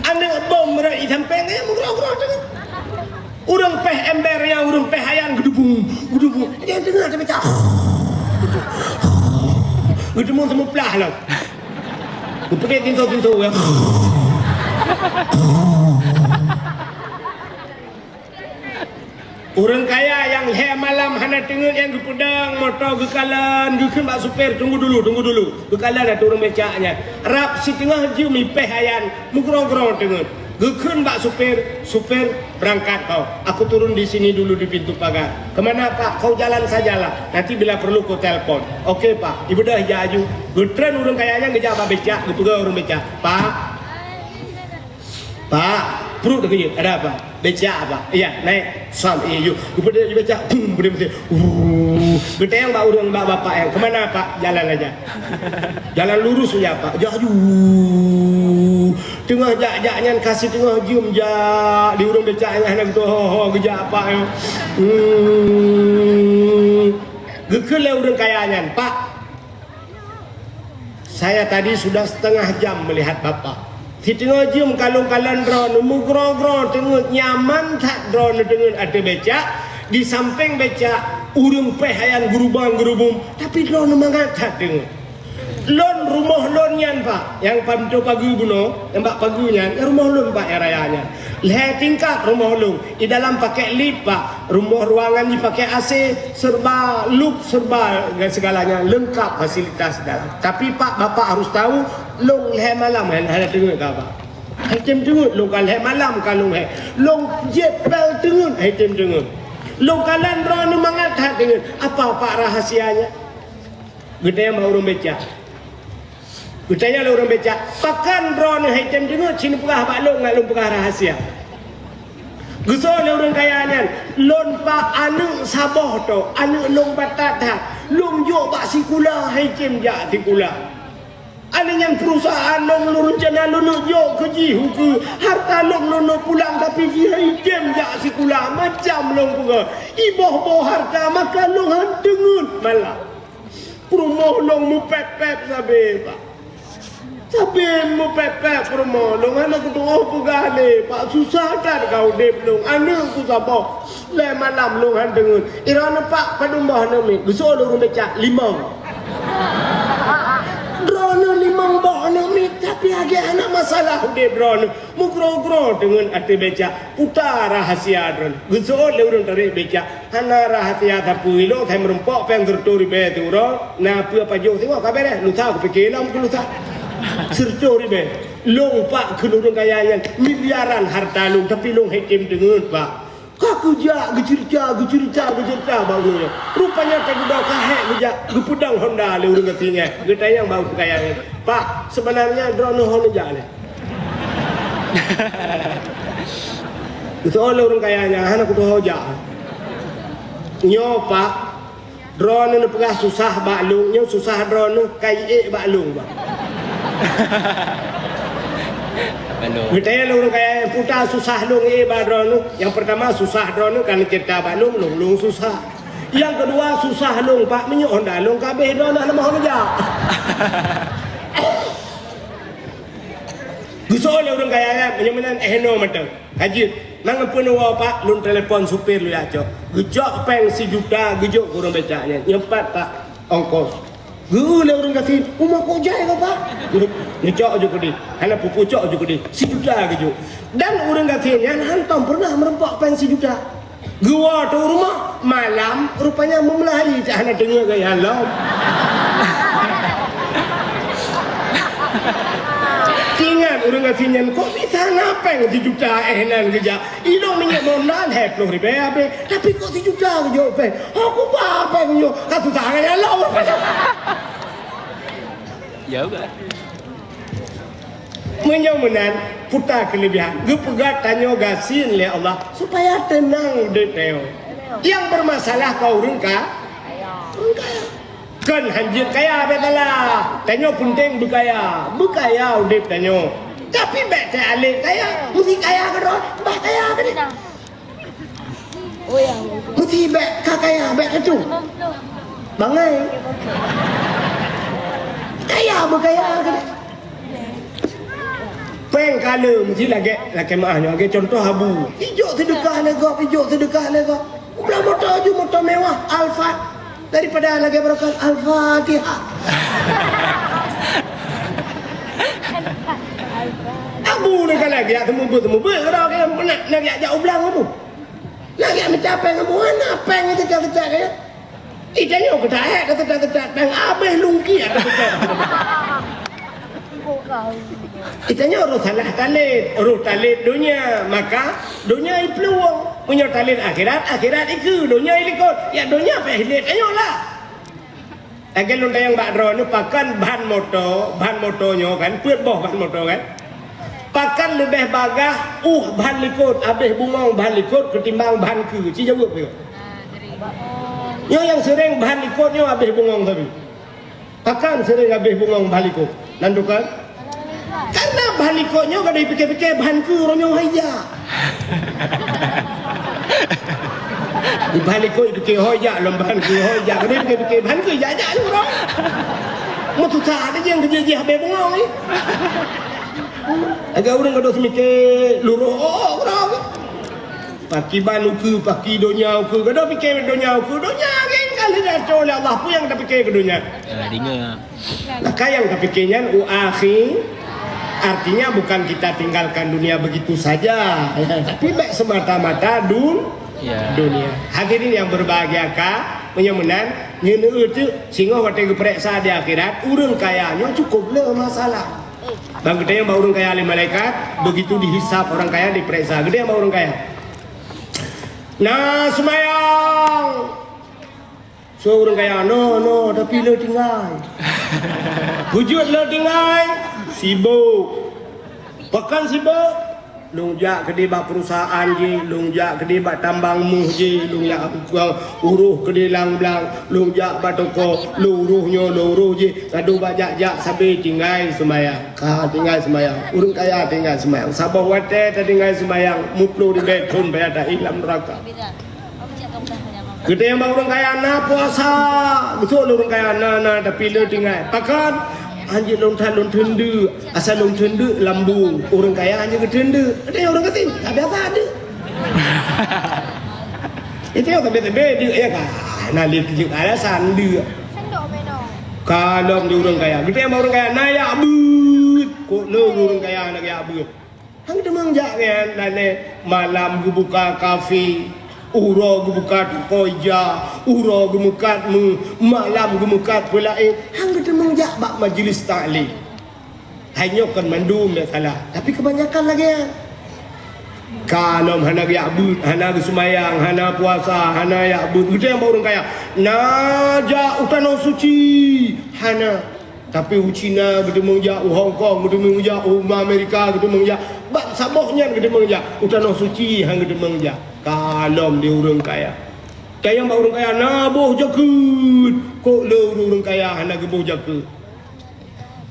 Aneuk bom rot di sampéng, eh, meugroe-groe teungeut. Ureueng péh ember nyan, ureueng péh ayan, geudubung, geudubung. Nyan teungeut ateueh becak. Geuteumeung seumeuplah lom. Geupeugèt pintoe-pintoe, ya. Ureueng kaya nyang lhèe malam hana teungeut nyang geupeudong, moto geukalon, geukheun bak supir, "Tunggu dulu, tunggu dulu." Geukalon ateueh ureueng becak nyan. Rab siteungoh jeuem ipéh ayan, meugroe-groe teungeut. Geukheun bak supir, "Supir, berangkat kau. Aku turun di sini dulu di pintu pagar." "Kemana, Pak?" "Kau jalan sajalah. Nanti bila perlu kau telepon." "Oke, Pak." Ibeudôh ijak aju. Geutreun ureueng kaya nyan geujak bak becak, geupeugah ureueng becak, "Pak, Pak, pruet teukeujot, ada apa?" "Becak, Pak." "Iya, naik." Sam, iya, yuk. Geupeudeh becak, bum, peudeh mesin. Wuh. Geutanyong bak ureueng, bak bapak nyan, "Kemana, Pak?" "Jalan aja." "Jalan lurus aja, Pak." Jak aju. Teungoh jak-jak nyan ka siteungoh jeuem jak di ureueng becak nyan hana geutuho-ho geujak, Pak, nyoe. Hmm. Geukheun lé ureueng kaya nyan, "Pak, saya tadi sudah setengah jam melihat Bapak. Siteungoh jeuem kalon-kalon droeneuh, meugroe-groe teungeut, nyaman that droeneuh teungeut ateueh becak, di sampéng becak Ureuëng péh ayam geurubang-geurubum, tapi droeneuh mangat that deungon. Lôn rumoh lôn nyan, Pak, nyang pam toe pageue bunoe, nyang bak pageue nyan, rumoh lôn, Pak, nyang raya nyan. Lhée tingkat rumoh lôn, di dalam pakai lift, Pak, rumoh ruangan jih pakai A C, serba luk, serba segala nyan, leungkap fasilitas dalam. Tapi, Pak, Bapak harus tahu, lôn lhée malam hana, hana teungeut keu Bapak. Hai tem teungeut, lôn ka lhée malam ka lôn hei. Lôn jieb péng teungeut, hai tem teungeut. Lôn kalon droeneuh mangat that deungon. Apa, Pak, rahasianya? Geutanyong bak ureuëng becak. Geutanyong lé ureuëng becak, "Pakon droeneuh hai tem teungeut, ci neupeugah bak lôn ngat lôn peugah rahasia?" Geuseuôt lé ureuëng kaya nyan, "Lôn, Pak, aneuëk saboh tok, aneuëk lôn batat that. Lôn jok bak sikula, hai tem jak sikula. Aneuëk nyan perusahaan lôn, lôn reuncana lôn neuk jok keu jih ukeue. Harta lôn, lôn neuk pulang, tapi jih hai tem jak sikula, macam lôn peugah. Iboh-boh harta, maka lôn han teungeut malam." Peurumoh lôn meupéb-péb sabe, Pak. Sabe meupéb-péb peurumoh lôn, hana kutu'oh peugah lé, Pak. Susah that ka udeb lôn, aneuëk ku saboh. Lhée malam lôn han teungeut. Droeneuh, Pak, padum boh aneuëk miet? Geuseuôt lé ureuëng becak, "Limong." Droeneuh limong boh aneuëk miet, tapi lagée hana masalah udeb droeneuh. Meugroe-groe deungon até becak, puta rahasia droeneuh. Geuseuôt lé ureuëng tarek becak, hana rahasia sapeue ilong, hai meurumpok péng sireutôh ribée siuroe, na peue pajoh siwoe ka beres, lusa kupike lom keu lusa. Sireutôh ribée. Lôn, Pak, kheun ureuëng kaya nyan, miliaran harta lôn, tapi lôn hai tem teungeut, Pak. Ka geujak geuceurita, geuceurita, geuceurita bak ureuëng nyan. Rupanya ka geudoe ka hék geujak, geupeudong honda lé ureuëng gasien nyan. Geutanyong bak ureuëng kaya nyan, "Pak, seubeunarnya droeneuh ho neujak lé?" Geuseuôt lé ureuëng kaya nyan, "Hana kutu'oh ho jak." "Nyoe, Pak, droeneuh neupeugah susah bak lôn, nyoe susah droeneuh ka iék bak lôn, Pak." Geutanyong lé ureuëng kaya nyan, "Peue susah lôn iék bak droeneuh?" "Nyang peurtama, susah droeneuh ka neuceurita bak lôn, lôn, lôn susah. Nyang keudua, susah lôn, Pak, meunyoe honda lôn ka abéh droeneuh hana meuho neujak." Geuseuôt lé ureuëng kaya nyan, meunyoe meunan, "Eh, noe mantong. Ka jeuet, mangat peue neuwoe, Pak, lôn telepon supir lôn jak cok." Geucok péng sijuta geujok keu ureuëng becak nyan. "Nyoe pat, Pak, ongkos." Geu-eu lé ureuëng gasien, "Uma kok jai kah, Pak?" Geucok ju keudeh. Hana peue-peue, cok ju keudeh. Sijuta geujok. Dan ureuëng gasien nyan hantom pernah meurumpok péng sijuta. Geuwoe teuh u rumoh, malam rupanya meumeulah ie, cak hana teungeut gaya lom. Ingat ureuëng gasien nyan, kok bisa na péng sijuta eh nan geujak. Ilong minyeuk mondan lhée ploh ribée abéh, tapi kok sijuta geujok péng. Ho kuba péng nyoe, ka susah gaya lom. Ya, udah. Meunyoe meunan, puta keulebihan, geupeugah tanyoe gasien lé Allah supaya teunang udeb tanyoe. Nyang beurmasalah ka ureuëng ka, ureuëng kaya. Kon hanjeuet kaya bék salah, tanyoe peunteng beukaya, beukaya udeb tanyoe. Tapi bék teualek kaya, meusi kaya keudroe, bah kaya keudeh. Meusi bék ka kaya, bék teutu. Bangai. Kaya beukaya keudeh. Péng ka le meusi lagée, lakée meuah nyoe, lagée contoh abu. Ijok seudeukah lé gob, ijok seudeukah lé gob. Ublang moto ju, moto mewah, Alphard. Daripada lagée barokon, Al-Fatihah. Abu ni kan lagée seumeubeuet-seumeubeuet, keudroe ke nak, nak jak ublang abu. Lagée meucapée ngon buhan, na péng teucat-teucat kaya. Ita nyoe keutai, teucat-teucat péng abéh lungkiat teucat. Ita nyoe roh salah talét, roh talét donya, maka donya iplueng. Meunyoe talét akhirat, akhirat ikeue, donya ilikot. Ya donya payah ilét tanyoe lah. Lagée lôn tanyong bak droeneuh, pakon ban moto, ban moto nyoe kan, peuet boh ban moto kan? Pakon leubeh bagaih uh ban likot, abéh bungong ban likot keutimbang ban keue? Ci jaweueb nyoe. Nyoe nyang seuréng ban likot nyoe abéh bungong sabe. Pakon seuréng abéh bungong ban likot? Nan tukang? Karena ban likot nyoe ka dipike-pike ban keue uroe nyoe hai jak. Di ban likot dipike hai jak, lom ban keue hai jak. Ka dipike-pike ban keue jak-jak lom uroe. Meutusa ada jeueng keujih-jih abéh bungong ni. Agak ureuëng ka dos mike luroh, oh, oh, uroe. Paki ban ukeue, paki donya ukeue. Kada pike donya ukeue. Donya lagèe ka lheueh geuatur lé Allah. Peue nyang tapike keu donya? Ah, ringa. Maka nyang tapike nyan u akhi-, artinya bukan kita tinggalkan dunia begitu saja, ya, tapi bèk semata-mata dun-, Ya. dunia. Hadirin yang berbahagia, ka, meunyoe meunan, ngeuneu teuk, singoh watèe geupareksa di akhirat, ureueng kaya nyoe cukup le masalah. Bang geutanyoe bak ureueng kaya lé malaikat, begitu dihisab orang kaya dipareksa. Geutanyoe bak ureueng kaya. Na seumayang. Soe ureueng kaya, "No, no, tapi le tinggai." Peue jeuet le tinggai? Sibok. Pakon sibok? Lôn jak keudéh bak perusahaan jih, lôn jak keudéh bak tambang méuh jih, lôn jak uroh keudéh lam blang, lôn jak bak toko, lôn uroh nyoe, lôn uroh jih, ladôm bak jak-jak sabé tinggai seumayang. Ka tinggai seumayang. Ureueng kaya tinggai seumayang. Saboh watèe tatinggai seumayang, muplôh ribèe thôn payah taéh lam neuraka. Geutanyoe bak ureueng kaya na puasa. Beutôi lé ureueng kaya na, na, tapi le tinggai. Pakon? Hanjeuet lôn that lôn teundeuk. Asai lôn teundeuk lam bu. Ureueng kaya hanjeuet geuteundeuk. Geutanyoe ureueng gasien, ka biasa deuk. Itu nyang teubiet-teubiet deuk, ya kan? Na lé teundeuk alasan deuk. Ka lom di ureueng kaya. Geutanyoe bak ureueng kaya na jak beuet. Kok le ureueng kaya na jak beuet? Han geuteumeung jak nyan, dan, eh, malam geubuka kafe, uroe geubuka toko ija, uroe geumeukat méuh, malam geumeukat peulaén, han geuteumeung jak bak majlis taklim. Hai nyoe kon mandum dak salah, tapi kebanyakan lagèe nyan. Ka lom hana geujak beuet, hana geuseumayang, hana puasa, hana jak beuet. Geutanyoe bak ureueng kaya, na jak u tanoh suci, hana. Tapi u Cina geuteumeung jak, u Hong Kong geuteumeung jak, u Amerika geuteumeung jak, bak saboh nyan geuteumeung jak, u tanoh suci han geuteumeung jak. Ka lom di ureueng kaya. Tanyong bak ureueng kaya na boh jakeuet, kok le ureueng kaya hana geuboh jakeuet.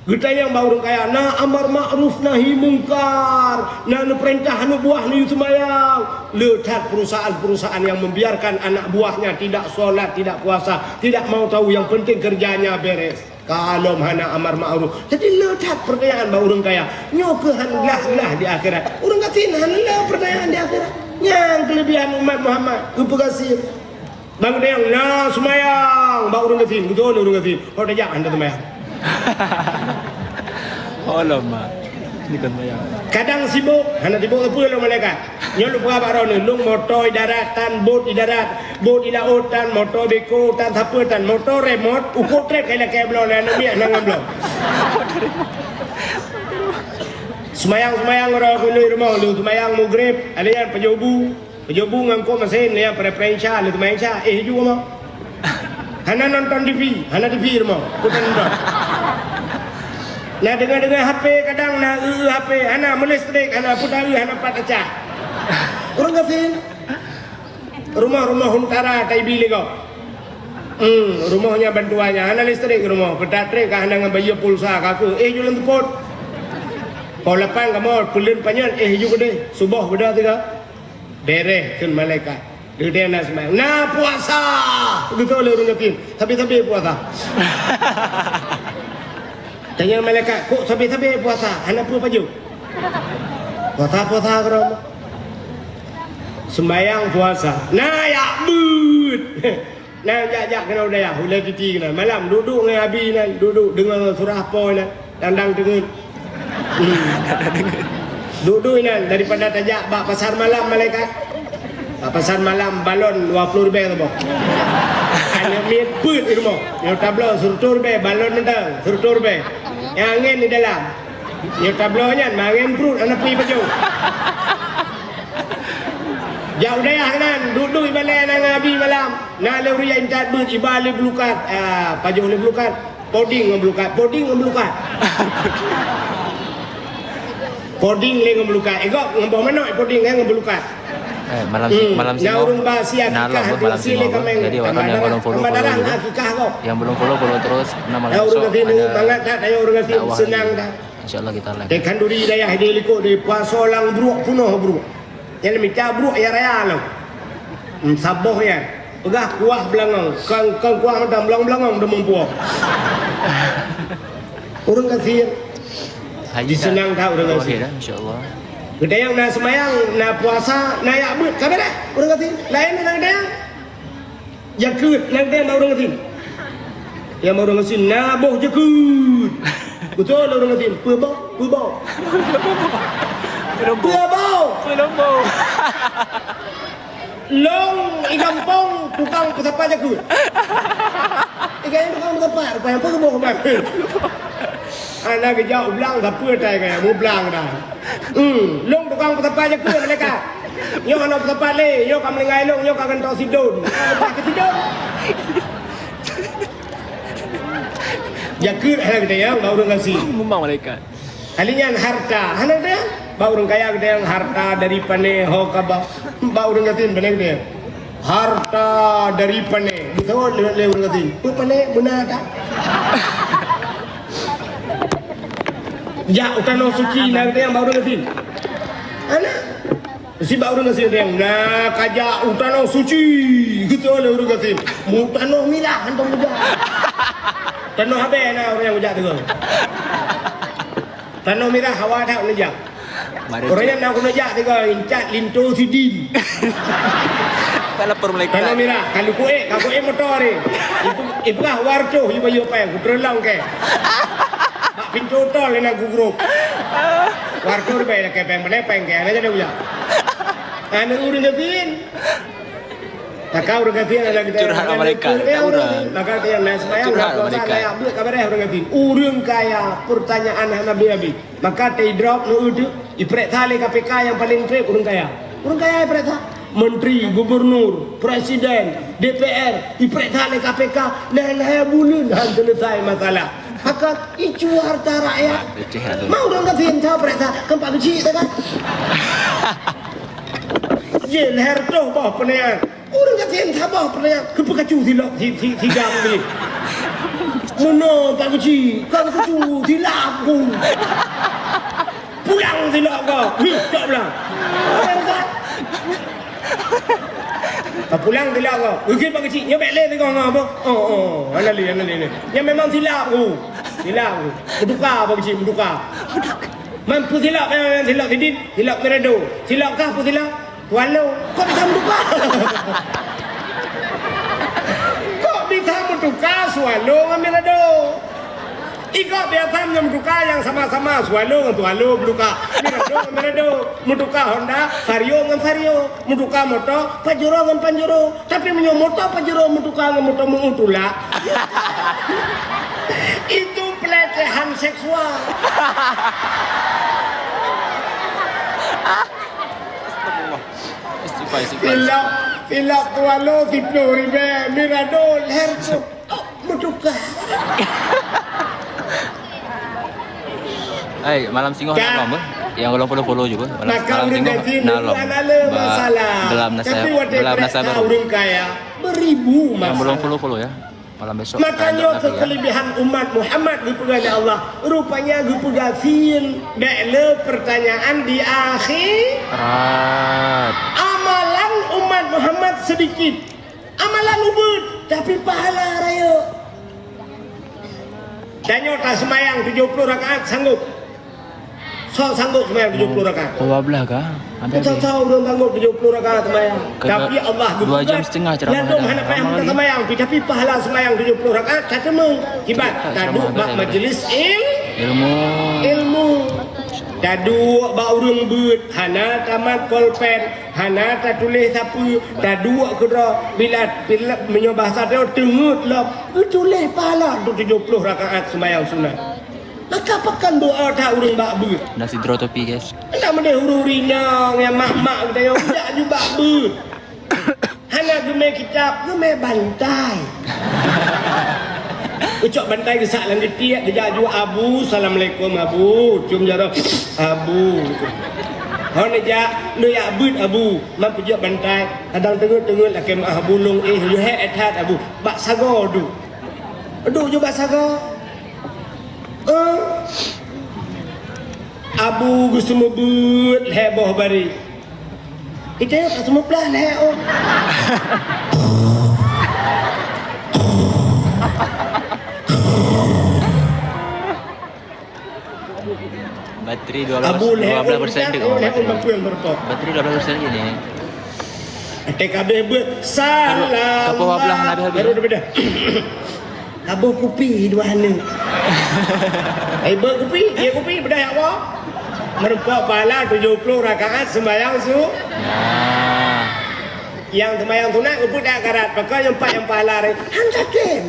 Geutanyong bak ureueng kaya na amar makruf nahi mungkar, na neupeurintah aneuk buah neuyue seumayang. Le that perusahaan-perusahaan yang membiarkan anak buahnya tidak sholat, tidak puasa, tidak mau tahu, yang penting kerjanya beres. Ka lom hana amar makruf. Jadi le that peurtanyaan bak ureueng kaya. Nyoe keuh han glah-glah di akhirat. Ureueng gasien hana le peurtanyaan di akhirat. Nyang keulebihan umat Muhammad, geupeugasien. Bang Deng na seumayang bak ureueng gasien. Beutôi ureueng gasien. Ho tajak hana seumayang. Oh, lom, Mak. Ini kan seumayang. Kadang sibok, hana sibok sapeue lom malaikat. Nyoe lôn peugah bak droeneuh, lôn moto i darat tan, bot i darat, bot i laôt tan, moto beko tan, sapeue tan, moto remot, ukeue trép kai lakèe bloe lé aneuk miet hana ngon bloe. Seumayang-seumayang uroe keunoe rumoh lôn seumayang Maghrib, alèh nyan pajoh bu. Pajoh bu ngon kok meusén, lôn nyan pre-pre Isya, lôn seumayang Isya, éh ju rumoh. Hana nonton T V, hana T V rumoh, peue nonton. Na deungoe-deungoe H P kadang, na eu-eu H P, hana meulistrik, hana peue taeu, hana pat tacah. Ureueng gasien. Rumoh-rumoh huntara taibi lé gob. Hmm, rumoh nyan bantuan nyan hana listrik rumoh, peutat trép ka hana ngon bayeue pulsa ka keuh, éh ju lôn seupôt. Poh lapan kamoe peuleuen panyöt, éh ju keudeh, suboh beudôh sigoe. Beres kheun malaikat. Geutanyong na seumayang. Na puasa! Geutanyong lé ureueng gasien. Sabe-sabe puasa. Tanyong malaikat, kok sabe-sabe puasa? Hana peue pajoh. Puasa-puasa keudroe. Seumayang puasa. Na jak beuet. Na jak-jak keunoe u dayah, ulèe titi keunoe. Malam, duek-duek ngon abi nan, duek-duek deungoe surah po nan, dang-dang teungeut. Hmm. Duek-duek inan, daripada tajak bak pasar malam malaikat. Bak pasar malam balon dua ploh ribèe saboh. Aneuk miet peuet di rumoh. Nyoe tabloe sireutoh ribèe, balon mantong sireutoh ribèe. Nyang angèn di dalam. Nyoe tabloe nyan mangèn pruet hana peue pajoh. Jak u dayah keunan, duek-duek ibalèe ngon abi malam. Na lé ureueng intat beuet iba lé beulukat. Ah, pajoh lé beulukat. Poding ngon beulukat, poding ngon beulukat. Poding lé ngon beulukat. Igop ngon boh manok poding ngon beulukat. Eh, malam si-, hmm, malam na singoh, ureueng ba si na akikah lom, malam singoh, lé kameng. Jadi, awak tambah yang darah, belum follow, tambah follow darah dulu. Akikah kok. Yang belum follow, follow terus. Karena malam esok ada dakwah lagi. Insyaallah kita live. Nah, ureueng gasien senang dah. Insya Allah kita live. Di khanduri dayah di likot di puasa lam bruek punoh bruek. Nyang mita bruek ya raya lom. Hmm, saboh nyan. Peugah kuah beulangong. Kon, kon kuah mantong beulangong-beulangong deumong puoh. Ureueng gasien. Haji senang that ureueng gasien. Insya Allah. Geutanyoe na seumayang, na puasa, na jak beuet, ka beureh ureuëng gasien. Laén na geutanyoe. Jakeuet na geutanyoe bak ureuëng gasien. Nyang bak ureuëng gasien na boh jakeuet. Beutôi lé ureuëng gasien, peue boh, peue boh. Peue boh. Peue boh. Long i gampông tukang peusapat jakeuet. Ikan tukang peusapat, rupanya apa keuboh keuman. Hana geujak u blang sapeue tai kaya mublang dah. Hmm, long tukang peusapat jakeuet malaikat. Nyoe hana peusapat lé, nyoe ka meuninggai long, nyoe ka gantoe sidon. Ka sidon. Jakeuet hana geutanyoe bak ureuëng gasien. Memang malaikat. Kali nyan harta. Hana geutanyoe? Bak ureuëng kaya geutanyoe harta dari pané ho ka bak. Bak ureuëng gasien pané geutanyoe. Harta dari pané. Beutôi lé, lé ureuëng gasien. Peue pané? Beuna that. Jak u tanoh suci na geutanyoe bak ureuëng gasien. Hana. Sibak ureuëng gasien na ka jak u tanoh suci. Beutôi lé ureuëng gasien. Mu tanoh mirah hantom geujak. Tanoh abée na ureuëng nyang geujak teungoh. Tanoh mirah hawa that neujak. Ureuëng nyan na keuneuk jak tiga incat linto sidin. Tak lapor malaikat. Tanoh mirah, ka lukue, ka kue motor ni. Ipeugah warcoh ibayu peng, kuteureulang ke. Bak pintoe tol na gugrup. Warcoh ribet lakée peng, beunai peng ke, hana jadi ujak. Aneuk ureuëng gasien. Maka ureuëng gasien adalah kita. Curhat malaikat, tak urang. Maka kita yang naik sembahyang, curhat malaikat. Buat kabar ureuëng gasien. Ureuëng kaya, pertanyaan hana habis-habis. Maka teidrop nu itu, ipereksa lé K P K yang paling treb ureuëng kaya. Ureuëng kaya ipereksa. Menteri, gubernur, presiden, D P R, ipereksa lé K P K, dan hai buleuen han selesai masalah. Maka icu harta rakyat. Mau ureuëng gasien sa pereksa, kan Pak Keuchik kan? Ye, leher toh bah penayaan. Ureuëng gasien saboh peureulée geupeukacu silop si, si, si gam ni. Meunoe Pak Keuchik, ka geukacu silap ku. Pulang silop kau. Hi, cok pulang. Ka pulang silop kau. Ugit Pak Keuchik, nyoe bék lé sigoe ngon apa? Oh, oh, hana lé, hana lé, hana lé. Nyan memang silap ku. Silap ku. Meutuka Pak Keuchik, meutuka. Man peusilop, eh, silop sidin, silop Mirado. Silop kah peusilop? Swallow, kok bisa meutuka? Kok bisa meutuka Swallow ngon Mirado? Ikok biasa meunyoe meutuka nyang sama-sama Swallow ngon Swallow meutuka, Mirado ngon Mirado, meutuka Honda Vario ngon Vario, meutuka moto Pajero ngon Pajero. Tapi meunyoe moto Pajero meutuka ngon moto meu tulak, itu pelecehan seksual. Astagfirullah. Istighfar, istighfar. Silap, silap Swallow siplôh ribèe, Mirado lhèe reutôh. Oh, meutuka. Hai, malam singoh nak lom, beuh? Nyang golom follow-follow ju, beuh. Malam, malam singoh nak lom. Ba, gelam nasa, gelam nasa baru. Ureueng kaya beribu masalah. Nyang golom follow-follow, ya. Malam besok. Maka nyoe keulebihan umat Muhammad geupeugah lé Allah. Rupanya geupeugah sien, bèk le pertanyaan di akhirat. Amalan umat Muhammad sedikit. Amalan ubit, tapi pahala rayeuk. Tanyoe taseumayang tujoh ploh rakaat sanggob. Soe sanggob seumayang tujoh ploh rakaat? Dua belas kah? Soe-soe ureueng sanggob tujoh ploh rakaat seumayang. Tapi Allah geupeugah, dua jam setengah ceramah ladôm hana payah mita seumayang, tapi pahala seumayang tujoh ploh rakaat ka teumé. Kiban taduek bak majlis il-, ilmu. Ilmu. Taduek bak ureueng beuet, hana tamat polpen, hana tatuléh sapeue, taduek keudroe, bila, bila meunyoe bahasa droe teungeut lom, geutuléh pahala tujoh ploh rakaat seumayang sunat. Maka pakon doa that ureueng bak beuet. Dah sidroe topi, guys. Enda meudeh ureueng rinong nyang mak-mak geutanyoe, jak ju bak beuet. Hana geumè kitab, geumè bantai. Geucok bantai geusak lam geutiek, geujak ju Abu, "Assalamualaikum, Abu." Cium jaroe, "Abu." Hana jak, neujak beuet, Abu. Man peujeuet bantai, kadang teungeut-teungeut lakèe meu'ah, Abu, lôn éh, yue hék that, Abu. Bak sagoe duek. Duek ju bak sagoe. Eh. Abu geuseumeubeuet lhèe boh barèk. Ite ka seumeuplah lhèe, oh. Bateri dua belas, Abu Lahab dua belas persen tu. Abu Lahab tu. Bateri dua belas persen je ni. Até kabeh buet salah. Kalau, kalau dua belas habis-habis. Baru dah beda. Abu kupi dua aneuk. Ai buet kupi, dia kupi beda ya Allah. Meureumpok pahala tujuh puluh rakaat sembahyang su. Nah. Nyang sembahyang sunat geupeudak karat, pakon nyang pat nyang pahala ri. Han tatem.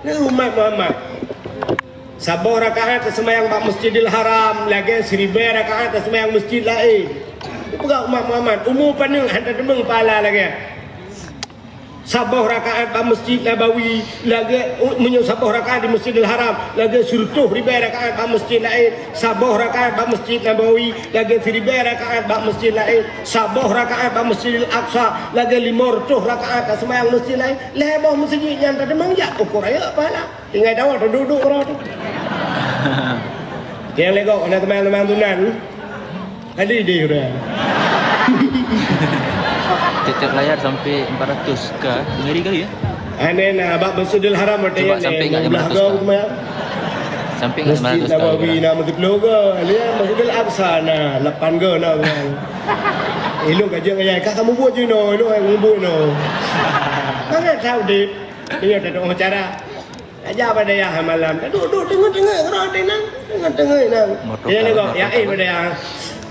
Nah, umat Muhammad. Saboh rakaat teuseumayang bak Masjidil Haram lagée siribée rakaat teuseumayang masjid laén. Peugah umat Muhammad, umu paneuk hana teumeung pahala lagée. Saboh rakaat bak Masjid Nabawi lagée, meunyoe saboh rakaat di Masjidil Haram lagée sireutôh ribée rakaat bak masjid laén. Saboh rakaat bak Masjid Nabawi lagée siribée rakaat bak masjid laén. Saboh rakaat bak Masjidil Aqsa lagée lima reutôh rakaat teuseumayang masjid laén. Lhée boh masjid nyan tateumeung jak ukur rayeuk pahala. Tinggai dawa teuduek-duek keudroe teuh. Nyang lé gob hana teumanyong-manyong tunan. Hadi deh udah. Tiap-tiap layar sampai empat ratus K. Ngeri kali ya. Aneh nah, bak Masjidil Haram ada. Cuba sampai enggak lima ratus K? Sampai enggak lima ratus K? Masjid Nabawi na meuteuploe goe. Lihat Masjidil Aqsa na lapan goe na. Ilok gajah ngayai, ka kamu buat je no, ilok kamu buat no. Mana tahu deh. Ini ada doa cara. Aja bak dayah malam. Duek-duek teungeut-teungeut keudroe teuh nang. Teungeut-teungeut nang. Motor. Ya, kawan, ya, motor, eh, kawan. Bak dayah.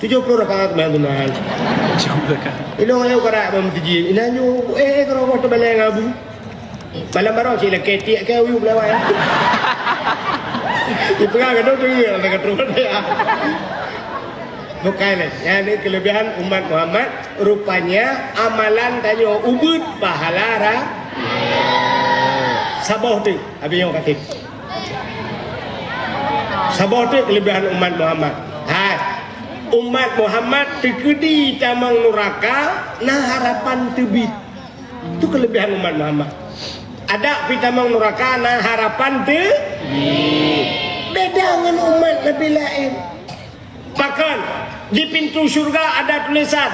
Tujuh puluh rakaat sembahyang sunat. Tujuh puluh rakaat. Ilong ayo karak bak masjid. Inan ju, eh, keudroe boh teubalai ngon abu. Malam baroe cit lakée tiek keu uyu beulawai. Ipeugah keu teungeut, kata keu dayah. Bukan, eh. Nyan ni kelebihan umat Muhammad. Rupanya amalan tanyoe ubeut pahala ra-, saboh teuk. Abi nyoe katem. Saboh teuk kelebihan umat Muhammad. Hai, umat Muhammad teukeudi tamong nuraka na harapan teubiet. Tu kelebihan umat Muhammad. Adak pi tamong nuraka na harapan teubiet. Beda ngon umat Nabi laén. Pakon, di pintu syurga ada tulisan,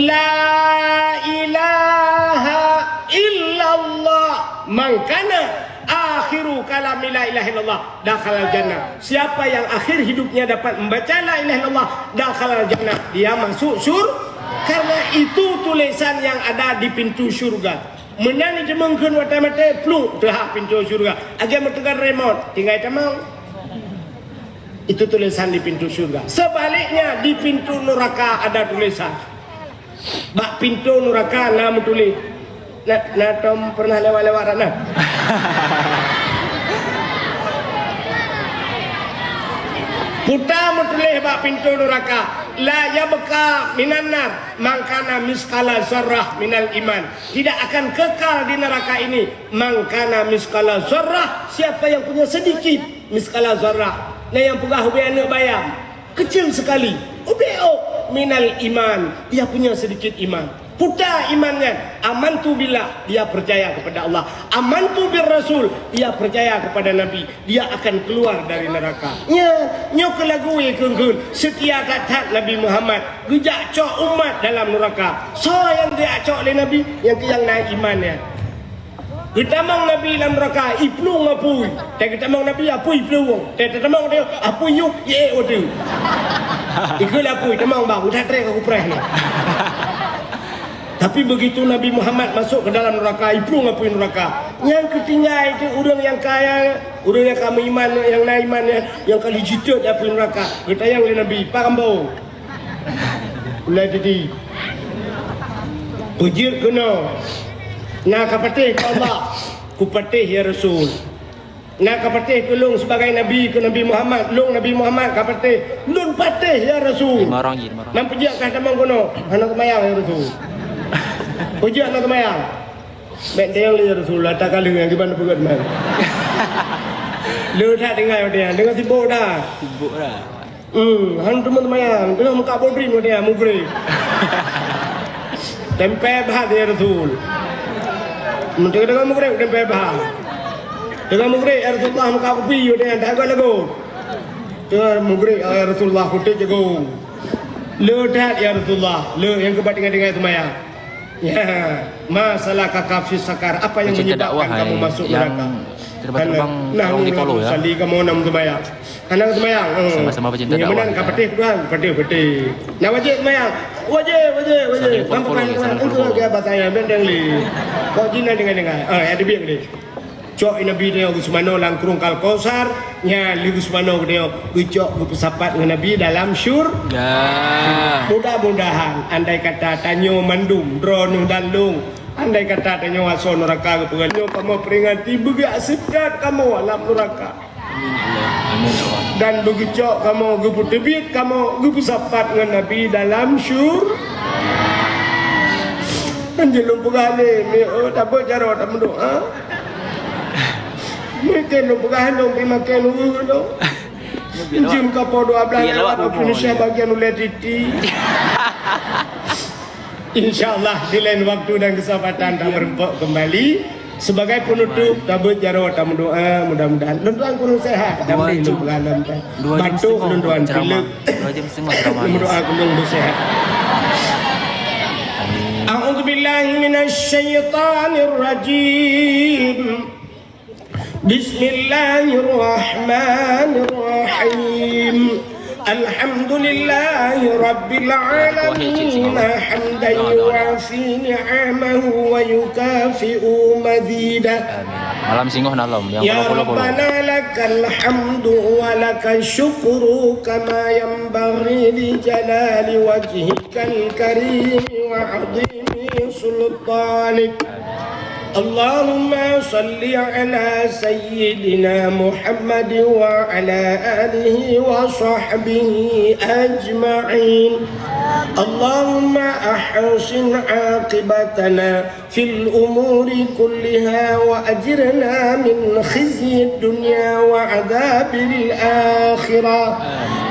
"La ilaha illallah, man kana akhiru kalami la ilaha illallah, dakhalal jannah." Siapa yang akhir hidupnya dapat membaca la ilaha illallah, dakhalal jannah, dia masuk syur-, karena itu tulisan yang ada di pintu syurga. Meunan jiteumeung kheun watée maté, pluek, teuhah pintu syurga. Lagée meuteuga remote, tinggai tamong. Itu tulisan di pintu syurga. Sebaliknya, di pintu neraka ada tulisan. Bak pintu neraka na meutuléh. Na, na tom pernah lewat-lewat na? Puta meutuléh bak pintu neraka, "La yabqa minan nar man kana misqala zarrah minal iman." Tidak akan kekal di neraka ini man kana misqala zarrah, siapa yang punya sedikit misqala zarrah. Nah, nyang peugah ubé aneuk bayam, kecil sekali, ubé ôk, minal iman, dia punya sedikit iman. Puta iman nyan, amantu billah, dia percaya kepada Allah. Amantu bir rasul, dia percaya kepada Nabi. Dia akan keluar dari neraka. Nya, nyoe keu lagu ikheun-kheun, seutia that-that Nabi Muhammad, geujak cok umat dalam neraka. Soe nyang geujak cok lé Nabi? Nyang keu nyang na iman nyan. Geutamong Nabi lam neraka, iplueng apui. Teuka geutamong Nabi, apui iplueng. Teuka geutamong dia, apui yub, iék watée. Ikheun apui, tamong bang, udah trek aku preh ni. Tapi begitu Nabi Muhammad masuk ke dalam neraka, iplueng apui neraka. Nyang keutinggai itu ureuëng nyang kaya, ureuëng nyang ka meuiman, nyang na iman, nyang, nyang ka lheueh jiteuet apui neraka. Geutanyong lé Nabi, "Pak Ambo, ulai didi, peujeuet keunoe, na ka patéh keu Allah?" "Kupatéh, ya Rasul." "Na ka patéh keu lôn sibagai nabi, keu Nabi Muhammad, lôn Nabi Muhammad ka patéh." "Lôn patéh, ya Rasul." Lima orang je, lima orang. "Nan peujeuet kah tamong keunoe?" "Hana seumayang, ya Rasul." "Peujeuet hana seumayang?" "Bék teunyong lé, ya Rasul, ata ka lheueh, kiban peugét man." Lheueh that tinggai watée nyan, deungon sibok dah. Sibok dah. Hmm, han teuma seumayang, teungoh meukat bodrin watée nyan, mugreb. Teumpée bhah, ya Rasul. Meuteungoh mugreb, teumpée bhah. Teungoh mugreb, ya Rasulullah, meukat kupi watée nyan, that goe lagoe. Teungoh mugreb, ya Rasulullah, kutéb jagoe. Le that, ya Rasulullah, le nyang keubat tinggai-tinggai seumayang. Ya, ma salakaka fi sakar, apa yang menyebabkan kamu masuk neraka? Macam tak dakwah, hai, yang terbang-terbang, tolong di-follow, ya. Nahnu la nusalli, kamoe hana seumayang. Anang seumayang. Hmm. Sama-sama pecinta dakwah, meunan ka ya. Patéh Tuhan, patéh-patéh. Nah, wajéb seumayang. Wajéb, wajéb, wajéb. Saling follow-follow, saling follow-follow. Itu lagi bahasa yang benteng li. Kok jin dah dengar-dengar. Ah, ya, dibiang ni. Cok Nabi dia geuseumanoe lam krueng Al-Kausar, nya lé geuseumanoe dia geucok geupeusapat ngon Nabi dalam syur-, ya. Mudah-mudahan andai kata tanyoe mandum, droeneuh dan lôn, andai kata tanyoe asoe nuraka geupeugah, nyoe kamoe peringati beugak seudat kamoe alam nuraka. Amin, ya Allah. Amin, ya Allah. Dan beugeucok kamoe, geupeuteubiet kamoe, geupeusapat ngon Nabi dalam syur-, Kan jeuet lôn peugah lé, mi, oh, tabeuet jaroe tameudoa. Mungken lôn peugah lôn pi makan ureueng lôn. Jeuem ka poh dua belas lewat waktu Indonesia bagian ulèe titi. Insya Allah, di lain waktu dan kesempatan tak berempuk kembali. Sebagai penutup, tabeuet jaroe tameudoa, mudah-mudahan lôn tuan kureueng sehat. Tapi lôn peugah lom teh. Batuk lôn tuan pilek. Dua jam setengah ceramah. Meudoa keu lôn beusehat. Amin. A'udzubillahi minasyaitonirrajim. Bismillahirrahmanirrahim. Alhamdulillahi rabbil alamin, hamdan yuwafi ni'amahu wa yukafi'u mazidah. Amin. Malam singoh na lom, nyang Ya puluh-puluh. Rabbana lakal hamdu wa lakal syukru kama yanbaghi li jalali wajhikal karimi wa azimi sultanik. Allahumma salli ala sayyidina Muhammad wa ala alihi wa sahbihi ajma'in. Allahumma ahsin aqibatana في الأمور كلها وأجرنا من خزي الدنيا وعذاب الآخرة.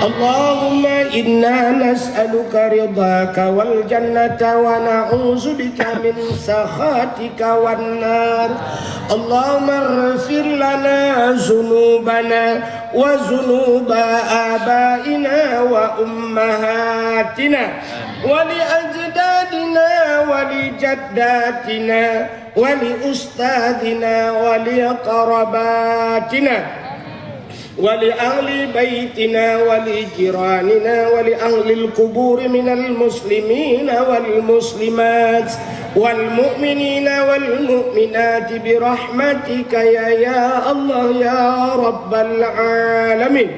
اللهم إنا نسألك رضاك والجنة ونعوذ بك من سخطك والنار. اللهم اغفر لنا ذنوبنا وذنوب آبائنا وأمهاتنا ولأجدادنا ولجداتنا ولأستاذنا ولأقرباتنا ولأهل بيتنا ولجيراننا ولأهل القبور من المسلمين والمسلمات والمؤمنين والمؤمنات برحمتك يا، يا الله يا رب العالمين.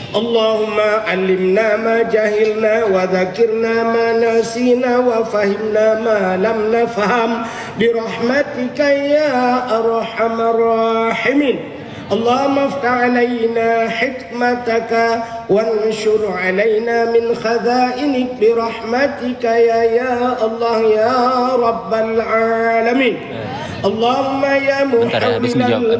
اللهم علمنا ما جهلنا وذكرنا ما نسينا وفهمنا ما لم نفهم برحمتك يا أرحم الراحمين. اللهم افتح علينا حكمتك وانشر علينا من خزائنك برحمتك يا، يا الله يا رب العالمين. اللهم يا محول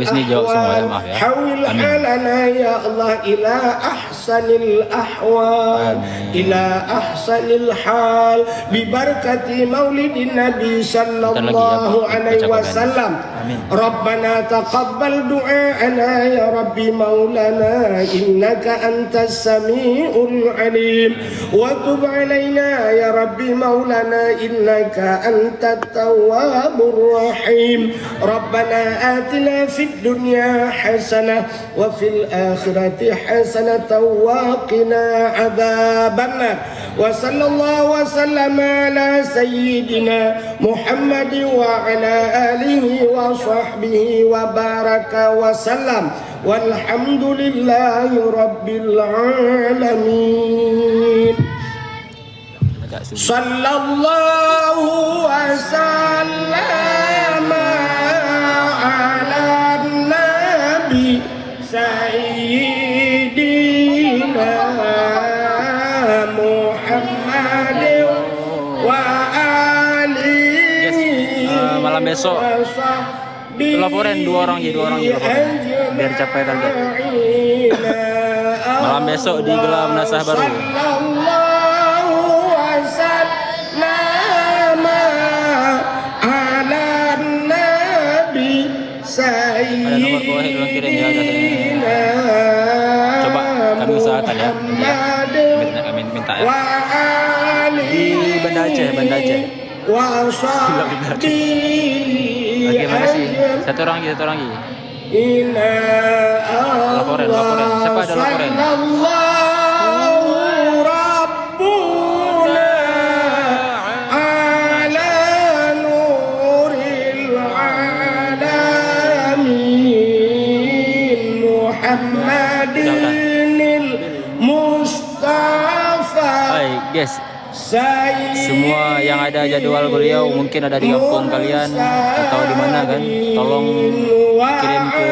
الأحوال، حول حالنا يا الله إلى أحسن الأحوال، إلى أحسن الحال، ببركة مولد النبي صلى الله عليه وسلم. ربنا تقبل دعاءنا يا رب مولانا إنك أنت السميع العليم وتب علينا يا رب مولانا إنك أنت التواب الرحيم. ربنا آتنا في الدنيا حسنة وفي الآخرة حسنة وقنا عذاب النار. وصلى الله وسلم على سيدنا محمد وعلى آله وصحبه وبارك وسلم. والحمد لله رب العالمين. Sallallahu wasallam ala nabi sayyidina Muhammad wa alihi. Yes. Eh, malam besok. Laporan dua orang je, dua orang je laporan. Biar capai target. Malam besok digelar meunasah baru. Sallallahu wasallam ala nabi sayyidina. Ada nomor bawah yang kirim ya, ada saya. Coba kami usahakan ya. Nanti ya. Minta, minta, minta ya. Wa alihi. Di Banda Aceh, Banda Aceh. Wa sahbihi. Okey, makasih. Satu orang lagi, satu orang lagi. Laporan, laporan. Siapa ada laporan? Sallallahu Rabbuna ala nuril alamin Muhammadinil Mustafa. Hai, guys. Semua yang ada jadual beliau, mungkin ada di kampung kalian atau di mana kan, tolong kirim ke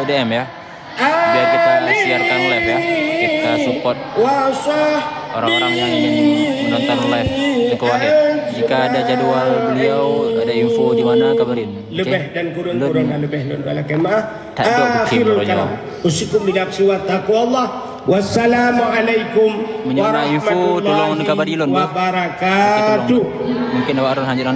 D M ya. Biar kita siarkan live ya. Kita support orang-orang yang ingin menonton live Teungku Wahid. Jika ada jadual beliau, ada info di mana, kabarin. Oke? Lebih dan kurang, kurang dan lebih, lôn lakèe meu'ah. Tak ada bukit. Akhirul kalam. Usikum binafsi wa taqwallah. Wassalamualaikum. Meunyoe na info, tolong kabari lôn, beuh. Oke, tolong. Mungkin awak Harun hanya